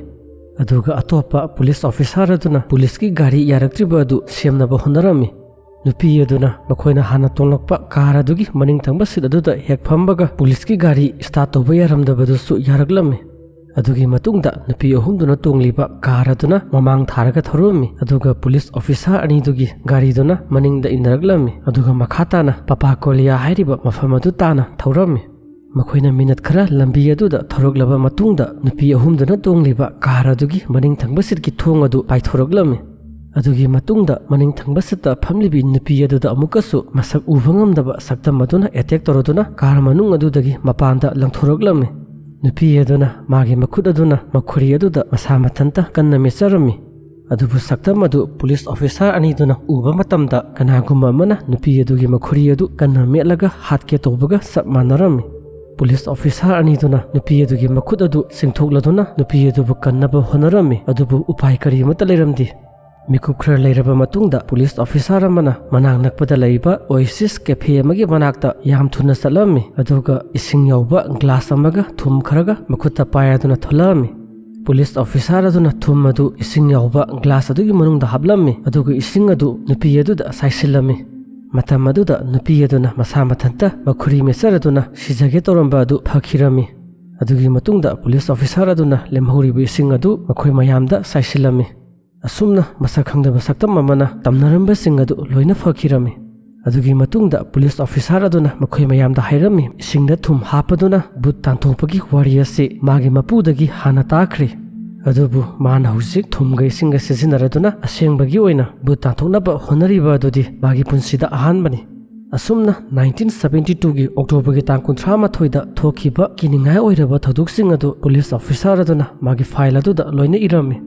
ꯑꯗꯨꯒ ꯑꯇꯣꯞꯄ ꯄꯨꯂꯤꯁ ꯑꯣꯐꯤꯁꯥꯔ ꯑꯗꯨꯅ ꯄꯨꯂꯤꯁꯀꯤ ꯒꯥꯔꯤ ꯌꯥꯔꯛꯇ꯭ꯔꯤꯕ ꯑꯗꯨ ꯁꯦꯝꯅꯕ ꯍꯣꯠꯅꯔꯝꯃꯤ꯫ ꯅꯨꯄꯤ ꯑꯗꯨꯅ ꯃꯈꯣꯏꯅ ꯍꯥꯟꯅ ꯇꯣꯡꯂꯛꯄ ꯀꯥꯔ ꯑꯗꯨꯒꯤ ꯃꯅꯤꯡ ꯊꯪꯕ ꯁꯤꯠ ꯑꯗꯨꯗ ꯍꯦꯛ ꯐꯝꯕꯒ ꯄꯨꯂꯤꯁꯀꯤ ꯒꯥꯔꯤ ꯁ꯭ꯇꯥꯔꯠ ꯇꯧꯕ ꯌꯥꯔꯝꯗꯕꯗꯨꯁꯨ ꯌꯥꯔꯛꯂꯝꯃꯤ꯫ ꯑꯗꯨꯒꯤ ꯃꯇꯨꯡꯗ ꯅꯨꯄꯤ ꯑꯍꯨꯝꯗꯨꯅ ꯇꯣꯡꯂꯤꯕ ꯀꯥꯔ ꯑꯗꯨꯅ ꯃꯃꯥꯡ ꯊꯥꯔꯒ ꯊꯧꯔꯝꯃꯤ, ꯑꯗꯨꯒ ꯄꯨꯂꯤꯁ ꯑꯣꯐꯤꯁꯥꯔ ꯑꯅꯤꯗꯨꯒꯤ ꯒꯥꯔꯤꯗꯨꯅ ꯃꯅꯤꯡꯗ ꯏꯟꯅꯔꯛꯂꯝꯃꯤ, ꯑꯗꯨꯒ ꯃꯈꯥ ꯇꯥꯅ ꯄꯥꯄꯥꯀꯣꯂꯤꯌꯥ ꯍꯥꯏꯔꯤꯕ ꯃꯐꯝ ꯑꯗꯨ ꯇꯥꯅ ꯊꯧꯔꯝꯃꯤ꯫ ꯃꯈꯣꯏꯅ ꯃꯤꯅꯠ ꯈꯔ ꯂꯝꯕꯤ ꯑꯗꯨꯗ ꯊꯧꯔꯛꯂꯕ ꯃꯇꯨꯡꯗ ꯅꯨꯄꯤ ꯑꯍꯨꯝꯗꯨꯅ ꯇꯣꯡꯂꯤꯕ ꯀꯥꯔ ꯑꯗꯨꯒꯤ ꯃꯅꯤꯡ ꯊꯪꯕ ꯁꯤꯠꯀꯤ ꯊꯣꯡ ꯑꯗꯨ ꯄꯥꯏꯊꯣꯔꯛꯂꯝꯃꯤ꯫ ꯑꯗꯨꯒꯤ ꯃꯇꯨꯡꯗ ꯃꯅꯤꯡ ꯊꯪꯕ ꯁꯤꯠꯇ ꯐꯝꯂꯤꯕꯤ ꯅꯨꯄꯤ ꯑꯗꯨꯗ ꯑꯃꯨꯛꯀꯁꯨ ꯃꯁꯛ ꯎꯕ ꯉꯝꯗꯕ ꯁꯛꯇꯝ ꯑꯗꯨꯅ ꯑꯦꯇꯦꯛ ꯇꯧꯔꯗꯨꯅ ꯀꯥꯔ ꯃꯅꯨꯡ ꯑꯗꯨꯗꯒꯤ ꯃꯄꯥꯟꯗ ꯂꯪꯊꯣꯔꯛꯂꯝꯃꯤ꯫ ꯅꯨꯄꯤ ꯑꯗꯨꯅ ꯃꯥꯒꯤ ꯃꯈꯨꯠ ꯑꯗꯨꯅ ꯃꯈꯨꯔꯤ ꯑꯗꯨꯗ ꯃꯁꯥ ꯃꯊꯟꯇ ꯀꯟꯅ ꯃꯦꯠꯆꯔꯝꯃꯤ꯫ ꯑꯗꯨꯕꯨ ꯁꯛꯇꯝ ꯑꯗꯨ ꯄꯨꯂꯤꯁ ꯑꯣꯐꯤꯁꯥꯔ ꯑꯅꯤꯗꯨꯅ ꯎꯕ ꯃꯇꯝꯗ ꯀꯅꯥꯒꯨꯝꯕ ꯑꯃꯅ ꯅꯨꯄꯤ ꯑꯗꯨꯒꯤ ꯃꯈꯨꯔꯤ ꯑꯗꯨ ꯀꯟꯅ ꯃꯦꯠꯂꯒ ꯍꯥꯠꯀꯦ ꯇꯧꯕꯒ ꯆꯞ ꯃꯥꯟꯅꯔꯝꯃꯤ꯫ ꯄꯨꯂꯤꯁ ꯑꯣꯐꯤꯁꯥꯔ ꯑꯅꯤꯗꯨꯅ ꯅꯨꯄꯤ ꯑꯗꯨꯒꯤ ꯃꯈꯨꯠ ꯑꯗꯨ ꯆꯤꯡꯊꯣꯛꯂꯗꯨꯅ ꯅꯨꯄꯤ ꯑꯗꯨꯕꯨ ꯀꯟꯅꯕ ꯍꯣꯠꯅꯔꯝꯃꯤ, ꯑꯗꯨꯕꯨ ꯎꯄꯥꯏ ꯀꯔꯤꯃꯠꯇ ꯂꯩꯔꯝꯗꯦ꯫ ꯃꯤꯀꯨꯞ ꯈꯔ ꯂꯩꯔꯕ ꯃꯇꯨꯡꯗ ꯄꯨꯂꯤꯁ ꯑꯣꯐꯤꯁꯥꯔ ꯑꯃꯅ ꯃꯅꯥꯛ ꯅꯛꯄꯗ ꯂꯩꯕ ꯑꯣꯌꯦꯁꯤꯁ ꯀꯦꯐꯦ ꯑꯃꯒꯤ ꯃꯅꯥꯛꯇ ꯌꯥꯝ ꯊꯨꯅ ꯆꯠꯂꯝꯃꯤ, ꯑꯗꯨꯒ ꯏꯁꯤꯡ ꯌꯥꯎꯕ ꯒ꯭ꯂꯥꯁ ꯑꯃꯒ ꯊꯨꯝ ꯈꯔꯒ ꯃꯈꯨꯠꯇ ꯄꯥꯏꯔꯗꯨꯅ ꯊꯣꯛꯂꯛꯑꯝꯃꯤ꯫ ꯄꯨꯂꯤꯁ ꯑꯣꯐꯤꯁꯥꯔ ꯑꯗꯨꯅ ꯊꯨꯝ ꯑꯗꯨ ꯏꯁꯤꯡ ꯌꯥꯎꯕ ꯒ꯭ꯂꯥꯁ ꯑꯗꯨꯒꯤ ꯃꯅꯨꯡꯗ ꯍꯥꯞꯂꯝꯃꯤ, ꯑꯗꯨꯒ ꯏꯁꯤꯡ ꯑꯗꯨ ꯅꯨꯄꯤ ꯑꯗꯨꯗ ꯆꯥꯏꯁꯤꯜꯂꯝꯃꯤ꯫ ꯃꯇꯝ ꯑꯗꯨꯗ ꯅꯨꯄꯤ ꯑꯗꯨꯅ ꯃꯁꯥ ꯃꯊꯟꯇ ꯃꯈꯨꯔꯤ ꯃꯦꯠꯆꯔꯗꯨꯅ ꯁꯤꯖꯒꯦ ꯇꯧꯔꯝꯕ ꯑꯗꯨ ꯐꯈꯤꯔꯝꯃꯤ꯫ ꯑꯗꯨꯒꯤ ꯃꯇꯨꯡꯗ ꯄꯨꯂꯤꯁ ꯑꯣꯐꯤꯁꯥꯔ ꯑꯗꯨꯅ ꯂꯦꯝꯍꯧꯔꯤꯕ ꯏꯁꯤꯡ ꯑꯗꯨ ꯃꯈꯣꯏ ꯃꯌꯥꯝꯗ ꯆꯥꯏꯁꯤꯜꯂꯝꯃꯤ꯫ ꯑꯁꯨꯝꯅ ꯃꯁꯛ ꯈꯪꯗꯕ ꯁꯛꯇꯝ ꯑꯃꯅ ꯇꯝꯅꯔꯝꯕꯁꯤꯡ ꯑꯗꯨ ꯂꯣꯏꯅ ꯐꯈꯤꯔꯝꯃꯤ꯫ ꯑꯗꯨꯒꯤ ꯃꯇꯨꯡꯗ ꯄꯨꯂꯤꯁ ꯑꯣꯐꯤꯁꯥꯔ ꯑꯗꯨꯅ ꯃꯈꯣꯏ ꯃꯌꯥꯝꯗ ꯍꯥꯏꯔꯝꯃꯤ, ꯏꯁꯤꯡꯗ ꯊꯨꯝ ꯍꯥꯞꯄꯗꯨꯅ ꯚꯨꯠ ꯇꯥꯟꯊꯣꯛꯄꯒꯤ ꯋꯥꯔꯤ ꯑꯁꯤ ꯃꯥꯒꯤ ꯃꯄꯨꯗꯒꯤ ꯍꯥꯟꯅ ꯇꯥꯈ꯭ꯔꯦ꯫ ꯑꯗꯨꯕꯨ ꯃꯥꯅ ꯍꯧꯖꯤꯛ ꯊꯨꯝꯒ ꯏꯁꯤꯡꯒ ꯁꯤꯖꯤꯟꯅꯔꯗꯨꯅ ꯑꯁꯦꯡꯕꯒꯤ ꯑꯣꯏꯅ ꯚꯨꯠ ꯇꯥꯟꯊꯣꯛꯅꯕ ꯍꯣꯠꯅꯔꯤꯕ ꯑꯗꯨꯗꯤ ꯃꯥꯒꯤ ꯄꯨꯟꯁꯤꯗ ꯑꯍꯥꯟꯕꯅꯤ꯫ ꯑꯁꯨꯝꯅ ꯅꯥꯏꯟꯇꯤꯟ ꯁꯕꯦꯟꯇꯤ ꯇꯨꯒꯤ ꯑꯣꯛꯇꯣꯕꯔꯒꯤ ꯇꯥꯡ ꯀꯨꯟꯊ꯭ꯔꯥ ꯃꯥꯊꯣꯏꯗ ꯊꯣꯛꯈꯤꯕ ꯀꯤꯅꯤꯡꯉꯥꯏ ꯑꯣꯏꯔꯕ ꯊꯧꯗꯣꯛꯁꯤꯡ ꯑꯗꯨ ꯄꯨꯂꯤꯁ ꯑꯣꯐꯤꯁꯥꯔ ꯑꯗꯨꯅ ꯃꯥꯒꯤ ꯐꯥꯏꯜ ꯑꯗꯨꯗ ꯂꯣꯏꯅ ꯏꯔꯝꯃꯤ꯫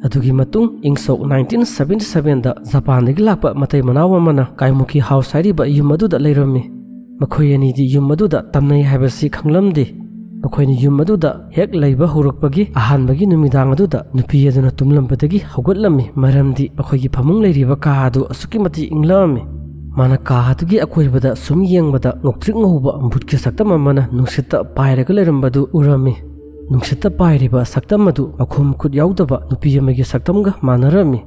ꯑꯗꯨꯒꯤ ꯃꯇꯨꯡ ꯏꯪ ꯁꯣꯛ ꯅꯥꯏꯟꯇꯤꯟ ꯁꯕꯦꯟꯇꯤ ꯁꯕꯦꯟꯗ ꯖꯄꯥꯟꯗꯒꯤ ꯂꯥꯛꯄ ꯃꯇꯩ ꯃꯅꯥꯎ ꯑꯃꯅ ꯀꯥꯏꯃꯨꯀꯤ ꯍꯥꯎꯁ ꯍꯥꯏꯔꯤꯕ ꯌꯨꯝ ꯑꯗꯨꯗ ꯂꯩꯔꯝꯃꯤ꯫ ꯃꯈꯣꯏ ꯑꯅꯤꯗꯤ ꯌꯨꯝ ꯑꯗꯨꯗ ꯇꯝꯅꯩ ꯍꯥꯏꯕꯁꯤ ꯈꯪꯂꯝꯗꯦ꯫ ꯃꯈꯣꯏꯅ ꯌꯨꯝ ꯑꯗꯨꯗ ꯍꯦꯛ ꯂꯩꯕ ꯍꯧꯔꯛꯄꯒꯤ ꯑꯍꯥꯟꯕꯒꯤ ꯅꯨꯃꯤꯗꯥꯡ ꯑꯗꯨꯗ ꯅꯨꯄꯤ ꯑꯗꯨꯅ ꯇꯨꯝꯂꯝꯕꯗꯒꯤ ꯍꯧꯒꯠꯂꯝꯃꯤ, ꯃꯔꯝꯗꯤ ꯃꯈꯣꯏꯒꯤ ꯐꯃꯨꯡ ꯂꯩꯔꯤꯕ ꯀꯥ ꯑꯗꯨ ꯑꯁꯨꯛꯀꯤ ꯃꯇꯤꯛ ꯏꯪꯂꯝꯃꯤ꯫ ꯃꯥꯅ ꯀꯥ ꯑꯗꯨꯒꯤ ꯑꯀꯣꯏꯕꯗ ꯁꯨꯝ ꯌꯦꯡꯕꯗ ꯉꯧꯇ꯭ꯔꯤꯛ ꯉꯧꯕ ꯚꯨꯠꯀꯤ ꯁꯛꯇꯝ ꯑꯃꯅ ꯅꯨꯡꯁꯤꯠꯇ ꯄꯥꯏꯔꯒ ꯂꯩꯔꯝꯕꯗꯨ ꯎꯔꯝꯃꯤ꯫ ꯅꯨꯡꯁꯤꯠꯇ ꯄꯥꯏꯔꯤꯕ ꯁꯛꯇꯝ ꯑꯗꯨ ꯃꯈꯣꯡ ꯃꯈꯨꯠ ꯌꯥꯎꯗꯕ ꯅꯨꯄꯤ ꯑꯃꯒꯤ ꯁꯛꯇꯝꯒ ꯃꯥꯟꯅꯔꯝꯃꯤ꯫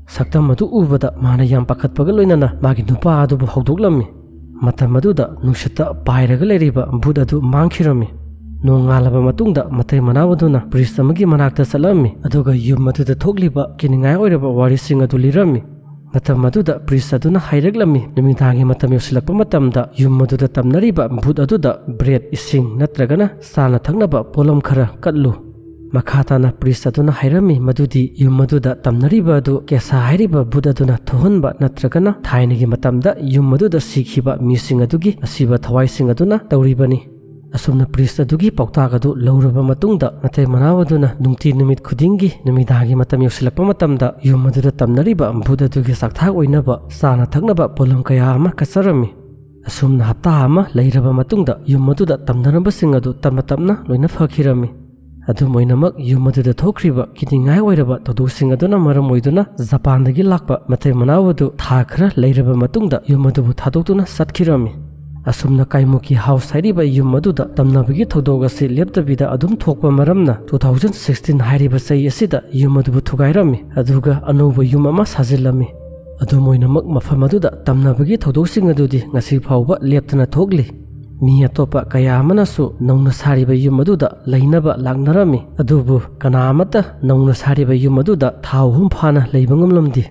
ꯁꯛꯇꯝ ꯑꯗꯨ ꯎꯕꯗ ꯃꯥꯅ ꯌꯥꯝ ꯄꯥꯈꯠꯄꯒ ꯂꯣꯏꯅꯅ ꯃꯥꯒꯤ ꯅꯨꯄꯥ ꯑꯗꯨꯕꯨ ꯍꯧꯗꯣꯛꯂꯝꯃꯤ꯫ ꯃꯇꯝ ꯑꯗꯨꯗ ꯅꯨꯡꯁꯤꯠꯇ ꯄꯥꯏꯔꯒ ꯂꯩꯔꯤꯕ ꯚꯨꯠ ꯑꯗꯨ ꯃꯥꯡꯈꯤꯔꯝꯃꯤ꯫ ꯅꯣꯡꯉꯥꯜꯂꯕ ꯃꯇꯨꯡꯗ ꯃꯇꯩ ꯃꯅꯥꯎ ꯑꯗꯨꯅ ꯄ꯭ꯔꯤꯁ ꯑꯃꯒꯤ ꯃꯅꯥꯛꯇ ꯆꯠꯂꯝꯃꯤ, ꯑꯗꯨꯒ ꯌꯨꯝ ꯑꯗꯨꯗ ꯊꯣꯛꯂꯤꯕ ꯀꯤꯅꯤꯡꯉꯥꯏ ꯑꯣꯏꯔꯕ ꯋꯥꯔꯤꯁꯤꯡ ꯑꯗꯨ ꯂꯤꯔꯝꯃꯤ꯫ ꯃꯇꯝ ꯑꯗꯨꯗ ꯄ꯭ꯔꯤꯁ ꯑꯗꯨꯅ ꯍꯥꯏꯔꯛꯂꯝꯃꯤ, ꯅꯨꯃꯤꯗꯥꯡꯒꯤ ꯃꯇꯝ ꯌꯧꯁꯤꯜꯂꯛꯄ ꯃꯇꯝꯗ ꯌꯨꯝ ꯑꯗꯨꯗ ꯇꯝꯅꯔꯤꯕ ꯚꯨꯠ ꯑꯗꯨꯗ ꯕ꯭ꯔꯦꯗ, ꯏꯁꯤꯡ ꯅꯠꯇ꯭ꯔꯒꯅ ꯆꯥꯅ ꯊꯛꯅꯕ ꯄꯣꯠꯂꯝ ꯈꯔ ꯀꯠꯂꯨ꯫ ꯃꯈꯥ ꯇꯥꯅ ꯄ꯭ꯔꯤꯁ ꯑꯗꯨꯅ ꯍꯥꯏꯔꯝꯃꯤ ꯃꯗꯨꯗꯤ ꯌꯨꯝ ꯑꯗꯨꯗ ꯇꯝꯅꯔꯤꯕ ꯑꯗꯨ ꯀꯦꯁꯥ ꯍꯥꯏꯔꯤꯕ ꯚꯨꯠ ꯑꯗꯨꯅ ꯊꯣꯛꯍꯟꯕ ꯅꯠꯇ꯭ꯔꯒꯅ ꯊꯥꯏꯅꯒꯤ ꯃꯇꯝꯗ ꯌꯨꯝ ꯑꯗꯨꯗ ꯁꯤꯈꯤꯕ ꯃꯤꯁꯤꯡ ꯑꯗꯨꯒꯤ ꯑꯁꯤꯕ ꯊꯋꯥꯏꯁꯤꯡ ꯑꯗꯨꯅ ꯇꯧꯔꯤꯕꯅꯤ꯫ ꯑꯁꯨꯝꯅ ꯄ꯭ꯔꯤꯁ ꯑꯗꯨꯒꯤ ꯄꯥꯎꯇꯥꯛ ꯑꯗꯨ ꯂꯧꯔꯕ ꯃꯇꯨꯡꯗ ꯃꯇꯩ ꯃꯅꯥꯎ ꯑꯗꯨꯅ ꯅꯨꯡꯇꯤ ꯅꯨꯃꯤꯠ ꯈꯨꯗꯤꯡꯒꯤ ꯅꯨꯃꯤꯗꯥꯡꯒꯤ ꯃꯇꯝ ꯌꯧꯁꯤꯜꯂꯛꯄ ꯃꯇꯝꯗ ꯌꯨꯝ ꯑꯗꯨꯗ ꯇꯝꯅꯔꯤꯕ ꯚꯨꯠ ꯑꯗꯨꯒꯤ ꯆꯥꯛꯊꯥꯛ ꯑꯣꯏꯅꯕ ꯆꯥꯅ ꯊꯛꯅꯕ ꯄꯣꯠꯂꯝ ꯀꯌꯥ ꯑꯃ ꯀꯠꯆꯔꯝꯃꯤ꯫ ꯑꯁꯨꯝꯅ ꯍꯞꯇꯥ ꯑꯃ ꯂꯩꯔꯕ ꯃꯇꯨꯡꯗ ꯌꯨꯝ ꯑꯗꯨꯗ ꯇꯝꯅꯔꯝꯕꯁꯤꯡ ꯑꯗꯨ ꯇꯞꯅ ꯇꯞꯅ ꯂꯣꯏꯅ ꯐꯈꯤꯔꯝꯃꯤ꯫ ꯑꯗꯨꯝ ꯑꯣꯏꯅꯃꯛ, ꯌꯨꯝ ꯑꯗꯨꯗ ꯊꯣꯛꯈ꯭ꯔꯤꯕ ꯀꯤꯅꯤꯡꯉꯥꯏ ꯑꯣꯏꯔꯕ ꯊꯧꯗꯣꯛꯁꯤꯡ ꯑꯗꯨꯅ ꯃꯔꯝ ꯑꯣꯏꯗꯨꯅ ꯖꯄꯥꯟꯗꯒꯤ ꯂꯥꯛꯄ ꯃꯇꯩ ꯃꯅꯥꯎ ꯑꯗꯨ ꯊꯥ ꯈꯔ ꯂꯩꯔꯕ ꯃꯇꯨꯡꯗ ꯌꯨꯝ ꯑꯗꯨꯕꯨ ꯊꯥꯗꯣꯛꯇꯨꯅ ꯆꯠꯈꯤꯔꯝꯃꯤ꯫ ꯑꯁꯨꯝꯅ ꯀꯥꯏꯃꯨꯀꯤ ꯍꯥꯎꯁ ꯍꯥꯏꯔꯤꯕ ꯌꯨꯝ ꯑꯗꯨꯗ ꯇꯝꯅꯕꯒꯤ ꯊꯧꯗꯣꯛ ꯑꯁꯤ ꯂꯦꯞꯇꯕꯤꯗ ꯑꯗꯨꯝ ꯊꯣꯛꯄ ꯃꯔꯝꯅ, two thousand sixteen ꯍꯥꯏꯔꯤꯕ ꯆꯍꯤ ꯑꯁꯤꯗ ꯌꯨꯝ ꯑꯗꯨꯕꯨ ꯊꯨꯒꯥꯏꯔꯝꯃꯤ, ꯑꯗꯨꯒ ꯑꯅꯧꯕ ꯌꯨꯝ ꯑꯃ ꯁꯥꯖꯤꯜꯂꯝꯃꯤ꯫ ꯑꯗꯨꯝ ꯑꯣꯏꯅꯃꯛ, ꯃꯐꯝ ꯑꯗꯨꯗ ꯇꯝꯅꯕꯒꯤ ꯊꯧꯗꯣꯛꯁꯤꯡ ꯑꯗꯨꯗꯤ ꯉꯁꯤ ꯐꯥꯎꯕ ꯂꯦꯞꯇꯅ ꯊꯣꯛꯂꯤ꯫ ꯃꯤ ꯑꯇꯣꯞꯄ ꯀꯌꯥ ꯑꯃꯅꯁꯨ ꯅꯧꯅ ꯁꯥꯔꯤꯕ ꯌꯨꯝ ꯑꯗꯨꯗ ꯂꯩꯅꯕ ꯂꯥꯛꯅꯔꯝꯃꯤ, ꯑꯗꯨꯕꯨ ꯀꯅꯥ ꯑꯃꯠꯇ ꯅꯧꯅ ꯁꯥꯔꯤꯕ ꯌꯨꯝ ꯑꯗꯨꯗ ꯊꯥ ꯑꯍꯨꯝ ꯐꯥꯅ ꯂꯩꯕ ꯉꯝꯂꯝꯗꯦ꯫